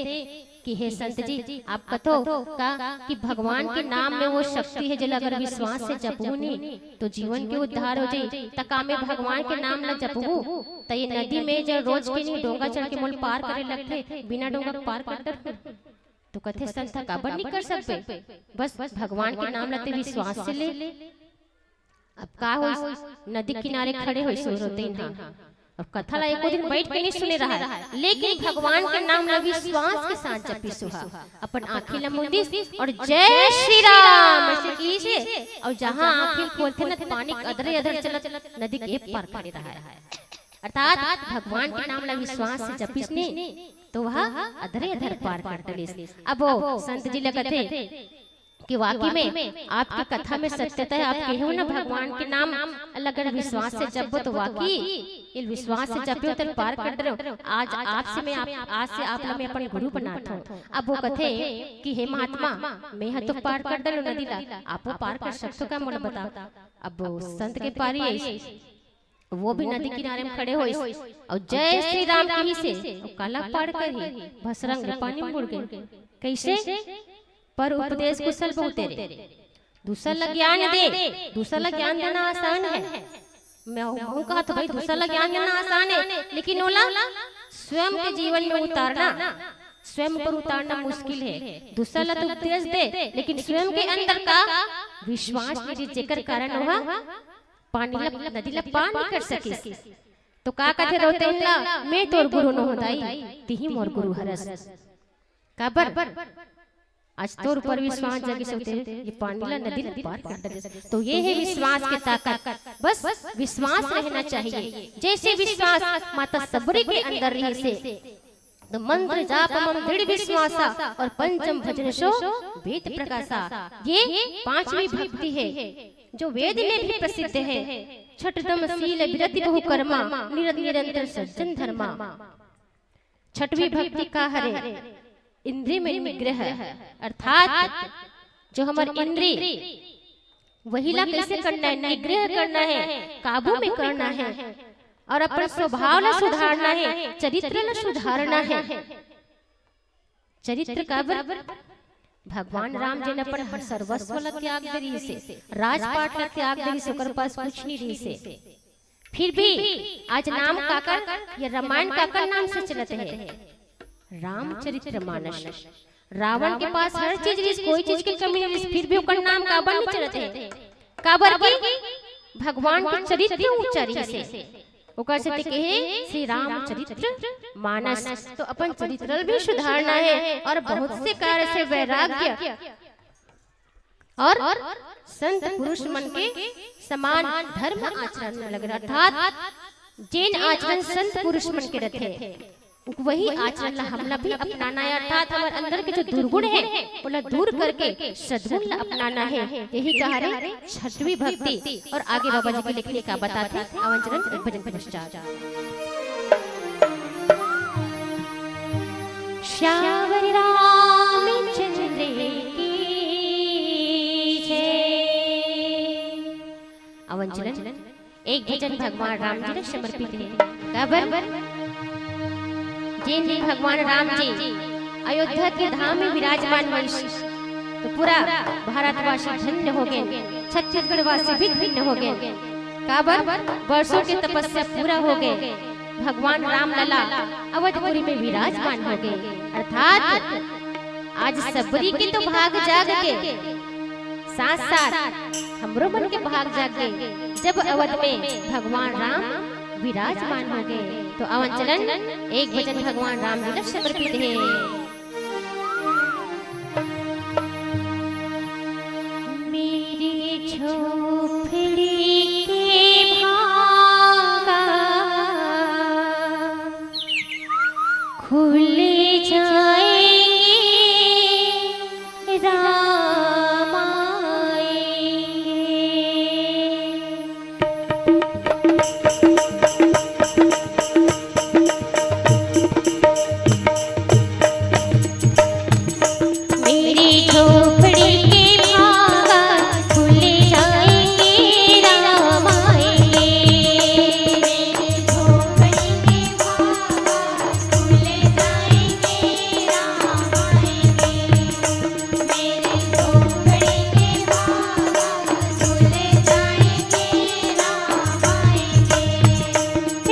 कि हे संत जी, आप कथो का कि भगवान के नाम में वो शक्ति हे, जेला अगर विश्वास से जपहू नी, तो जीवन के उद्धार हो जाई। त का मैं भगवान के नाम ला जपहू, त ये नदी में जो रोज के नी डोंगा चढ़ के मोल पार करे लगथे, बिना डोंगा के पार कर डरहूँ? तो कथे, संत, काबर नी कर सकबे? बस भगवान के नाम ला ते विश्वास से ले। अब का होइस, नदी किनारे खड़े होइस वो रौतइन हा। अउ कथा ला एको दिन बैठ के नी सुने रहा हे, लेकिन भगवान के नाम ला विश्वास के साथ जपिस हा। अपन आँखी ला मूंदिस अउ जय श्री राम अइसे किहिस हे। अउ जहाँ आँखी खोलथे न, पानी अधरे अधर चलत नदी के पार करे रहा हे। अर्थात भगवान के नाम ला विश्वास से जपिस नी, तो वह अधरे अधर पार कर डरिस। अब वो संत जी ला कथे कि वाकई में आपके कथा में सत्यता हे, आप कहे हो ना भगवान के नाम ला अगर विश्वास से जपबो तो वाकई ये विश्वास से जपे हो तो पार कर डरे हो। आज आपसे मैं आप, आज से आप ला मैं अपन गुरु बनात हूँ। अब वो कथे कि हे महात्मा, मैं हा तो पार कर डरे हो नदी ला, आप वो पार कर सकथो का, मोला बताओ। अब वो संत के पारी आइस, वो भी नदी किनारे में खड़े होइस अउ जय श्री राम किहिस हे। अउ काला पार करही, भसरंग ले पानी में बुड़ गे। कइसे? पर उपदेश कुशल बहुतेरे, दूसर ला ज्ञान दे। दूसर ला ज्ञान देना आसान हे। मैं कहूँ कहा तो भाई, दूसर ला ज्ञान देना आसान हे, लेकिन ओला स्वयं के जीवन में उतारना, स्वयं पर उतारना मुश्किल हे। दूसर ला तो उपदेश दे, लेकिन स्वयं के अंदर का विश्वास नहीं, जेकर कारण ओहा पानी ला, नदी ला पार नहीं कर सकिस। तो का कथे रौतइन ला, मैं तोर गुरु नोहूँ दाई, तिही मोर गुरु हरस। काबर? आज तोर ऊपर विश्वास जगिस होते, ये पानी ला, नदी ला पार कर डरिस। तो ये हे विश्वास के ताकत। बस विश्वास रहना चाहिए, जैसे विश्वास माता सबरी के अंदर रहिस हे। तो मंत्र जाप मम दृढ़ विश्वासा अउ पंचम भजन सो वेद प्रकाशा। ये पांचवी भक्ति हे, जो वेद में भी प्रसिद्ध हे। छठदम शील बिरति बहु कर्मा, निरत निरंतर सज्जन धर्मा। छठवीं भक्ति का हरे? इंद्रिय में निग्रह, अर्थात जो हमर इंद्री वही ला कइसे करना हे? निग्रह करना हे, काबू में करना हे अउ अपन स्वभाव ला सुधारना हे, चरित्र ला सुधारना हे। चरित्र काबर? भगवान राम जी ने अपन हर सर्वस्व ला त्याग दे रहिस हे, राजपाट ला त्याग दे रहिस हे, ओकर पास कुछ नहीं रहिस हे। फिर भी आज नाम काकर, ये रामायण काकर नाम से चलत हे? रामचरित्र मानस। रावण के पास हर चीज रहिस, कोई चीज के कमी नहीं रहिस, फिर भी ओकर नाम काबर नहीं चलत हे? काबर कि भगवान के चरित्र ऊंचा रहिस हे। ओकर सेती कहे श्री रामचरित्र मानस। तो अपन चरित्र भी सुधारना हे अउ बहुत से कार्य से वैराग्य अउ संत पुरुष मन के समान धर्म आचरण में लगना, अर्थात जेन आचरण संत पुरुष मन के रथे, वही आचरण ला हमला भी अपनाना हे, अर्थात हमर अंदर के जो दुर्गुण हे, ओला दूर करके सद्गुण ला अपनाना हे। यही कहा रे छठवीं भक्ति। अउ आगे बाबा जी के लेखनी का बताथे, आवन चलन एक भजन के पश्चात। श्यावर रामचंद्र की जय। आवन चलन। एक भजन भगवान राम जी ला समर्पित हे। काबर? जेन दिन भगवान राम जी अयोध्या के धाम में विराजमान होइस, तो पूरा भारतवासी धन्य हो गए, छत्तीसगढ़ वासी भी धन्य हो गए। काबर? बरसों के तपस्या पूरा हो गए, भगवान राम लला अवधपुरी में विराजमान हो गए। अर्थात आज सबरी के तो भाग जाग के, साथ साथ हमरो मन के भाग जाग गए, जब अवध में भगवान राम विराजमान हो गए। तो आवन चलन एक भजन भगवान राम जी ला समर्पित हे। मेरी झोपड़ी के भागा खुल जाएंगे, राम आएंगे। मेरी झोपड़ी के भागा खुल जाएंगे, राम आएंगे। मेरी झोपड़ी के भागा खुल जाएंगे, राम आएंगे। मेरी झोपड़ी के भागा खुल जाएंगे, राम आएंगे।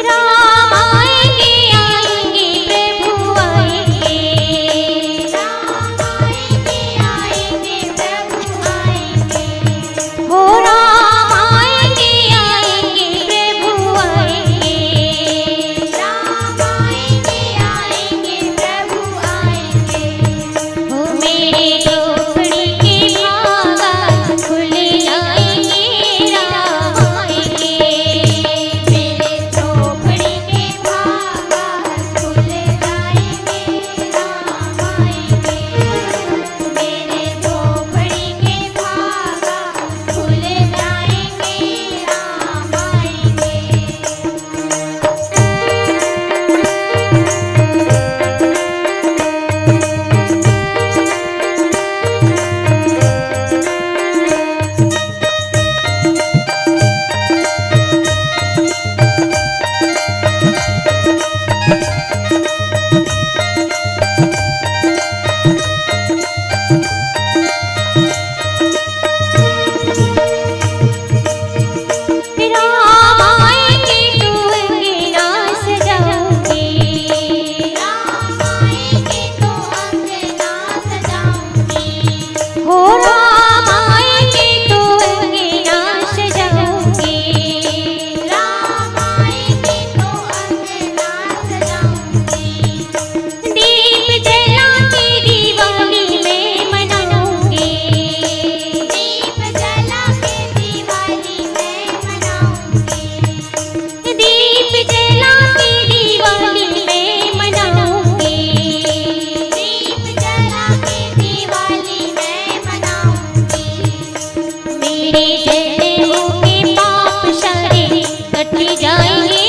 राम आएंगे, आएंगे, प्रभु आएंगे। राम आएंगे, आएंगे, प्रभु आएंगे। हो राम आएंगे, आएंगे, प्रभु आएंगे। राम आएंगे, आएंगे, प्रभु आएंगे। हो मेरे झोपड़ी के भागा खुल जाएंगे, राम आएंगे। मेरे झोपड़ी के भागा खुल जाएंगे, राम आएंगे। मेरे झोपड़ी के भागा खुल जाएंगे, राम आएंगे। राम आएंगे तो अंगना सजाऊंगी। राम आएंगे तो अंगना सजाऊंगी। हो राम आएंगे तो अंगना सजाऊंगी। राम आएंगे तो अंगना सजाऊंगी। दीप जला के दिवाली मैं मनाऊंगी। दीप जला के दिवाली मैं मनाऊंगी। दीप जला के दिवाली मैं मनाऊंगी। दीप जला के दिवाली मैं मनाऊंगी। मेरे जन्मों के पाप सारे कट जाएंगे,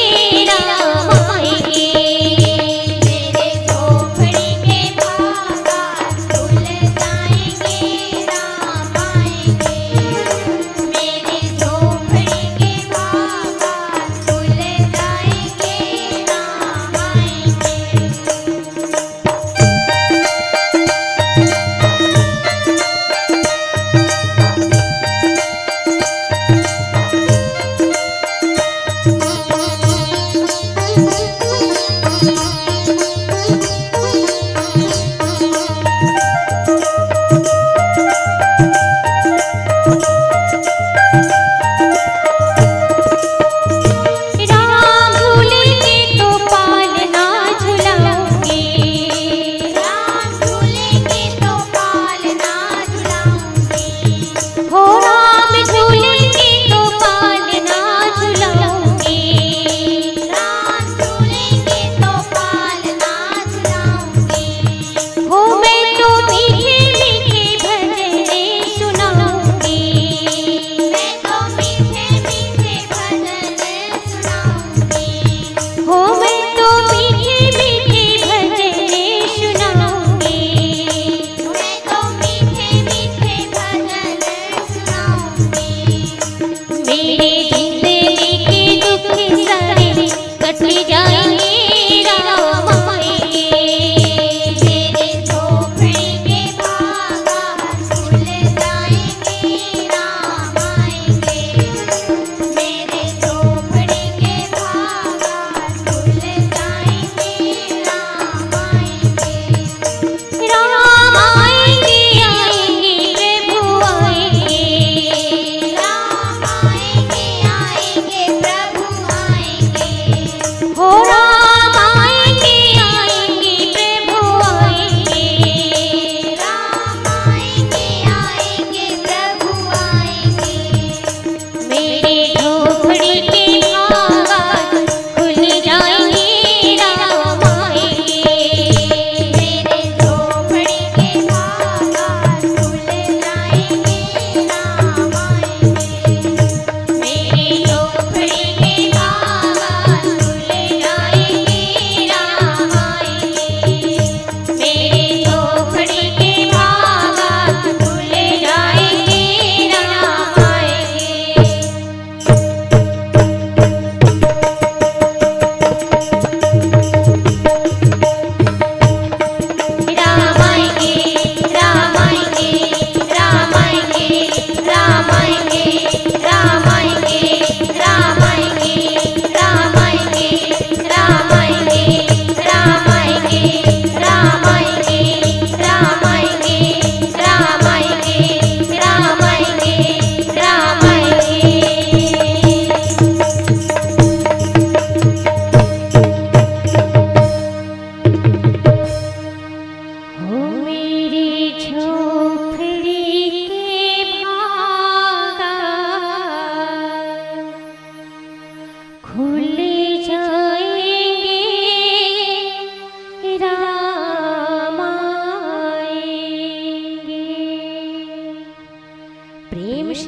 राम आएंगे। मेरे झोपड़ी के भागा खुल जाएंगे, राम आएंगे। मेरे झोपड़ी के भागा खुल जाएंगे, राम आएंगे।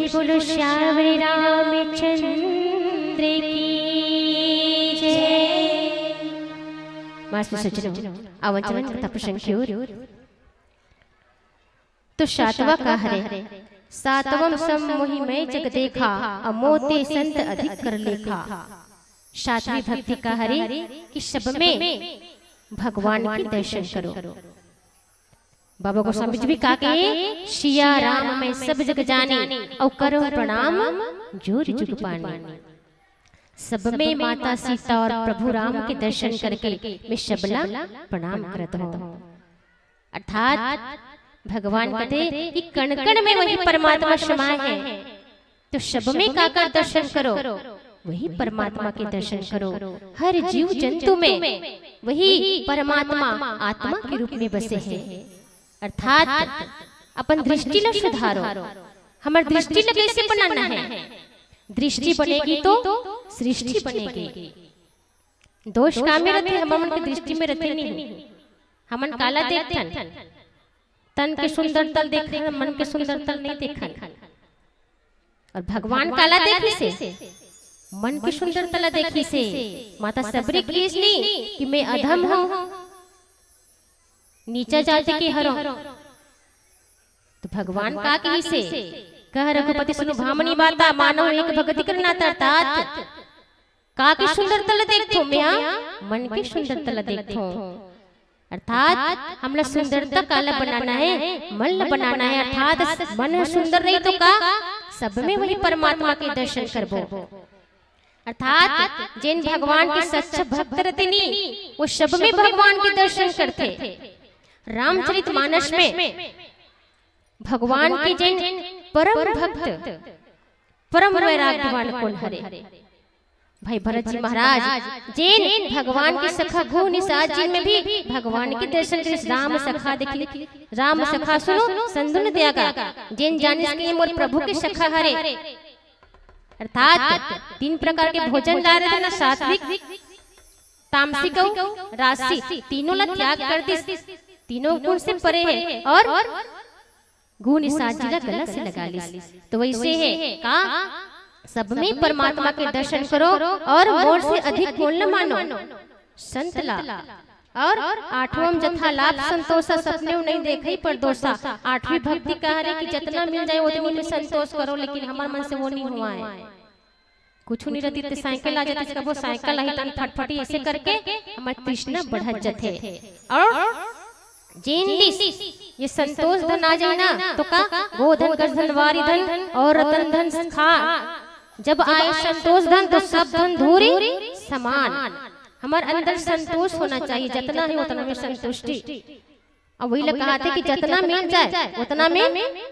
बोलो श्यावरे रामचंद्र की जय। मास्टर सज्जनों, आवन चलन करता प्रसंग की ओर। तो सातवां का हरे, सातवम सम मोहि मैं जग देखा, अमोते संत अधिक कर लेखा। सातवीं भक्ति का हरे कि सब में भगवान के दर्शन करो। बाबा गोस्वामी जी भी का कहे, सिया राम मैं सब जग जानी, और करो प्रणाम जोर जुग पानी। सब में माता सीता और प्रभु राम के दर्शन करके मैं सबला प्रणाम करत हूँ। अर्थात भगवान कहते कि कण कण में वही परमात्मा समाए है, तो सब में काकर दर्शन करो, वही परमात्मा के दर्शन करो। हर जीव जंतु में वही परमात्मा आत्मा के रूप में बसे है। अर्थात अपन दृष्टि ला सुधारो। हमर दृष्टि ला कैसे बनाना है? दृष्टि बनेगी तो सृष्टि बनेगी। दोष का में रथे, हमर मन के दृष्टि में रथे नहीं। हमन काला देखथन? तन के सुंदरता ल देखथन, मन के सुंदरता ल नहीं देखथन। और भगवान काला देखिसे? मन के सुंदरता ला देखिसे। माता सबरी कहिस नहीं कि मैं अधम हूँ, नीचा जाति के हरौं। तो भगवान का कहिसे? कह रघुपति सुनु भामनी बाता, मानव एक भगति कर नाता। अर्थात का के सुंदरता ला देखथों मैं? हाँ, मन के सुंदरता ला देखथों। अर्थात हमला सुंदरता काला बनाना है, मन ला बनाना है। अर्थात मन ह सुंदर नहीं तो का, सब में वही परमात्मा के दर्शन करबो। अर्थात जेन भगवान के सच्चा भक्त रथे नी, वो सब में भगवान के दर्शन करथे। रामचरित मानस में भगवान के जेन परम भक्त, परम वैराग्यवान कोन हरे? भाई भरत जी महाराज, जेन भगवान के सखा गुह निषाद जी में भी भगवान के दर्शन करिस। राम सखा देखी, राम सखा सुनु संदुन त्यागा, जेन जानिस कि मोर प्रभु के सखा हरे। अर्थात तीन प्रकार के भोजन ला रहे थे ना, सात्विक, तामसिक अउ राजसी, तीनों ला त्याग कर दिस। तीनों गुण से परे है और गुह निषाद जी ला गला से लगा लिस। तो वैसे है का, सब में परमात्मा के दर्शन करो और मोर से अधिक मोल न मानो। संत ला और आठवां जथा लाभ संतोषा, सपने नहीं देखे पर दोषा। आठवीं भक्ति का हरे कि जितना मिल जाए उतनी में संतोष करो, लेकिन हमर मन से वो नहीं हुआ है। कुछ नहीं रहती तो साइकिल आ जाती, कबो साइकिल आही तन फटफटी, ऐसे करके हमर तृष्णा बढ़त जथे। और जेन दिस ये संतोष धन आ जाए ना, तो का गोधन गजधन वारी धन और रतन धन खा। जब आए संतोष धन तो सब धन धूरी समान। हमर अंदर संतोष होना चाहिए, जितना है उतना में संतुष्टि। अब वही ला कहा थे कि जितना मिल जाए उतना में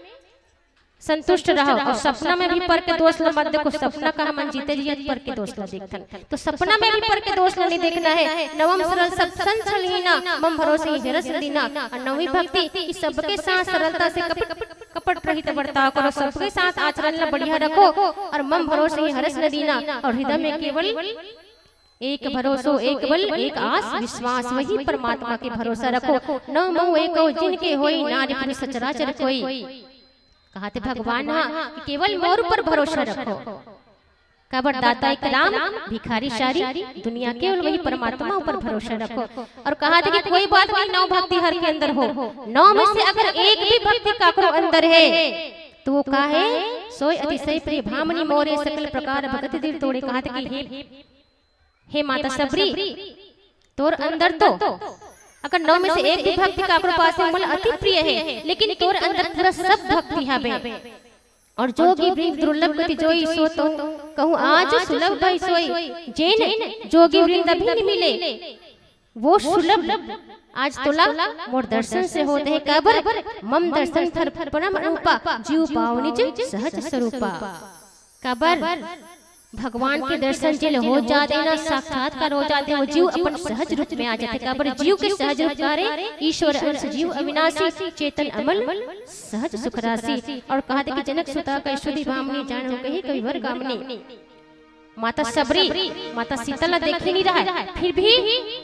संतुष्ट रहो और सपना में भी पर के दोष ला मत देखो। सपना का हमन जीते जियत पर के दोष ला देखथन, तो सपना में भी पर के दोष ला नहीं देखना है। नवम सरल सब संत छल हीना, मम भरोसे ही हरस न दीना। और नवी भक्ति कि सबके साथ सरलता से कपट, कपट रहित बर्ताव करो, सबके साथ आचरण ला बढ़िया रखो और मम भरोसे ही हरस न दीना। और हृदय में केवल एक भरोसो, एक बल, एक आस, विश्वास, वही परमात्मा के भरोसा रखो। न मऊ एको जिनके होई, नारी पुरुष सचराचर कोई। कहा थे भगवान हा कि केवल मोर ऊपर भरोसा रखो। काबर दाता एक राम, भिखारी सारी दुनिया, केवल वही परमात्मा ऊपर भरोसा रखो। और कहा थे कि कोई बात नहीं, नौ भक्ति हर के अंदर हो, नौ में से अगर एक भी भक्ति काकरो अंदर है तो वो का है? सोय अतिशय प्रिय भामनी मोरे, सकल प्रकार भगति दिल तोड़े। कहा थे कि हे हे माता सबरी, तोर अंदर तो अगर नौ में से एक भी भक्ति काकरो पास है, मोला अति प्रिय है, लेकिन तोर अंदर पूरा सब भक्ति हवे। और जोगी वृंद दुर्लभ गति जोई, सो तो कहूँ आज सुलभ भई सोई। जेन जोगी वृंद अभी न मिले, वो सुलभ आज तोला मोर दर्शन से होत हे। काबर मम दर्शन फर परम रूपा, जीव पाओ निज सहज स्वरूपा। काबर भगवान के दर्शन जेला हो जाथे ना, साक्षात्कार हो जाथे, वो जीव अपन सहज रूप में आ जाथे। काबर जीव के सहज रूप का हरे? ईश्वर अंश जीव अविनाशी, चेतन अमल सहज सुख राशि। और कहा थे कि जनक सुता कहि सुधि भामनी, जानहु कहि कविवर कामनी। माता सबरी माता सीता ला देखे नहीं रहा, फिर भी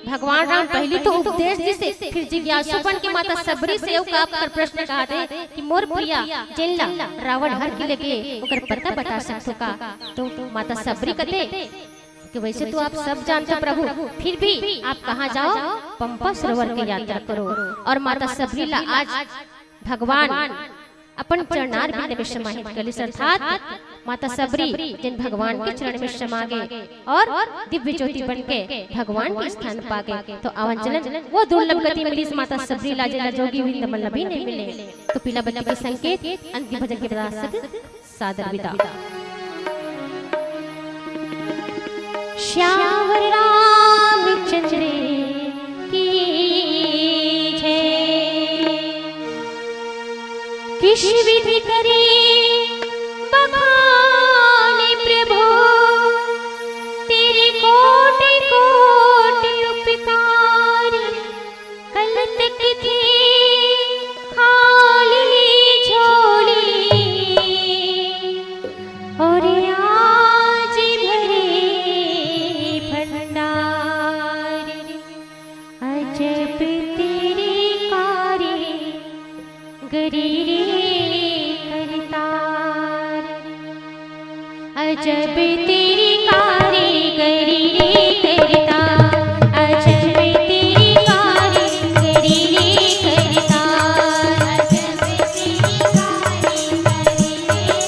भगवान राम पहली तो उपदेश दिसे, फिर जिज्ञासु बन के माता सबरी से अउ का प्रश्न कहा दे कि मोर प्रिया जेन ला रावण हर के लगे ओकर पता बता सकथो का? तो माता सबरी कथे कि वैसे तो आप सब जानते हो प्रभु, फिर भी आप कहाँ जाओ? पंपा सरोवर की यात्रा करो। और माता सबरी ला आज भगवान अपन चरणार बिंद में समाहित कर लिस, अर्थात माता सबरी जेन भगवान के चरण में समा गे और दिव्य ज्योति बन के भगवान के स्थान पा गे। तो आवन चलन वो दुर्लभ गति मिलिस माता सबरी ला, जेला जोगी वृंद मन ला भी नहीं मिले। तो पीला बत्ती के संकेत अंतिम भजन के बाद सादर विदा। श्यावर रामचंद्र की जय। किस विधि करे बखाने प्रभु, तेरे कोटि कोटि उपकार। कल तक थी खाली झोली, और आज भरे भंडार। अजब तेरे कारीगरी रे करतार। अजब तेरी कारीगरी रे करतार। अजब तेरी कारीगरी रे करतार। अजब तेरी कारीगरी रे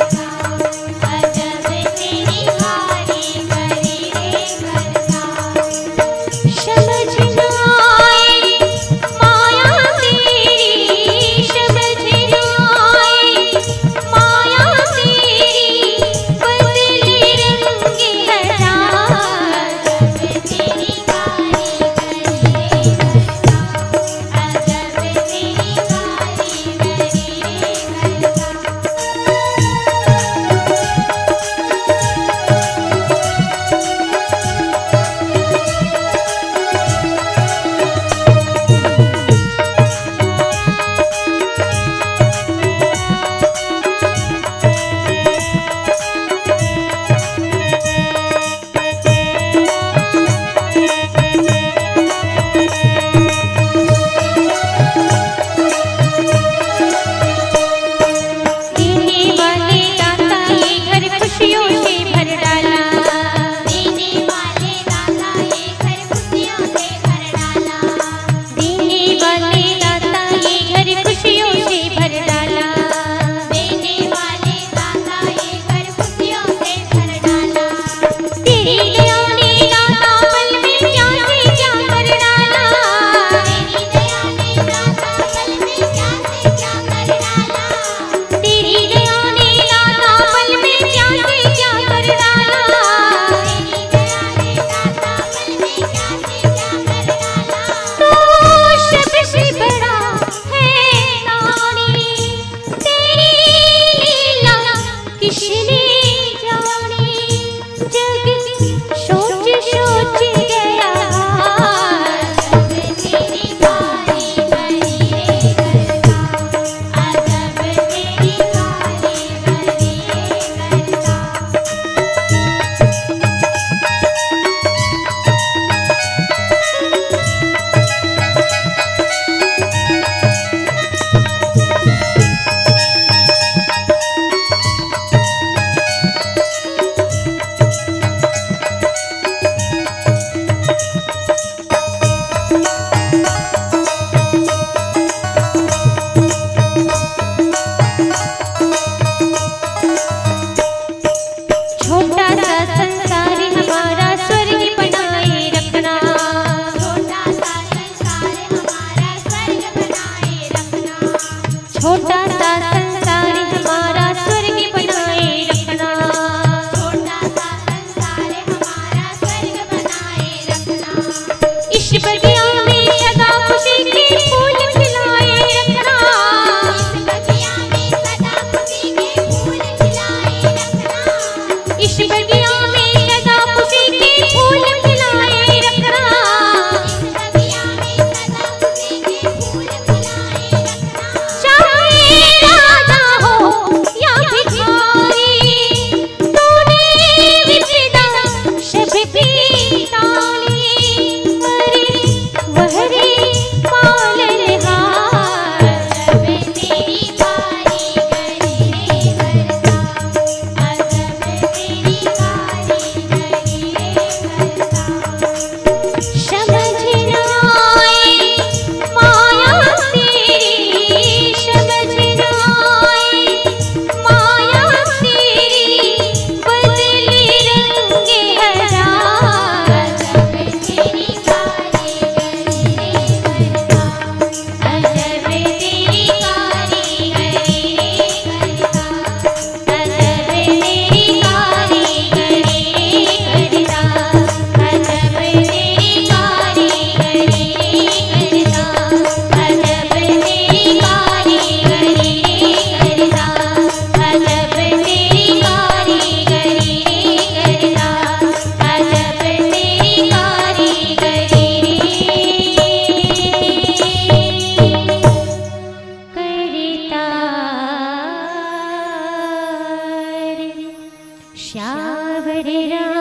करतार। अजब तेरी कारीगरी रे करतार। समझ न आए माया तेरी, समझ न आए माया तेरी, बदले रंग श्याम हरे राम।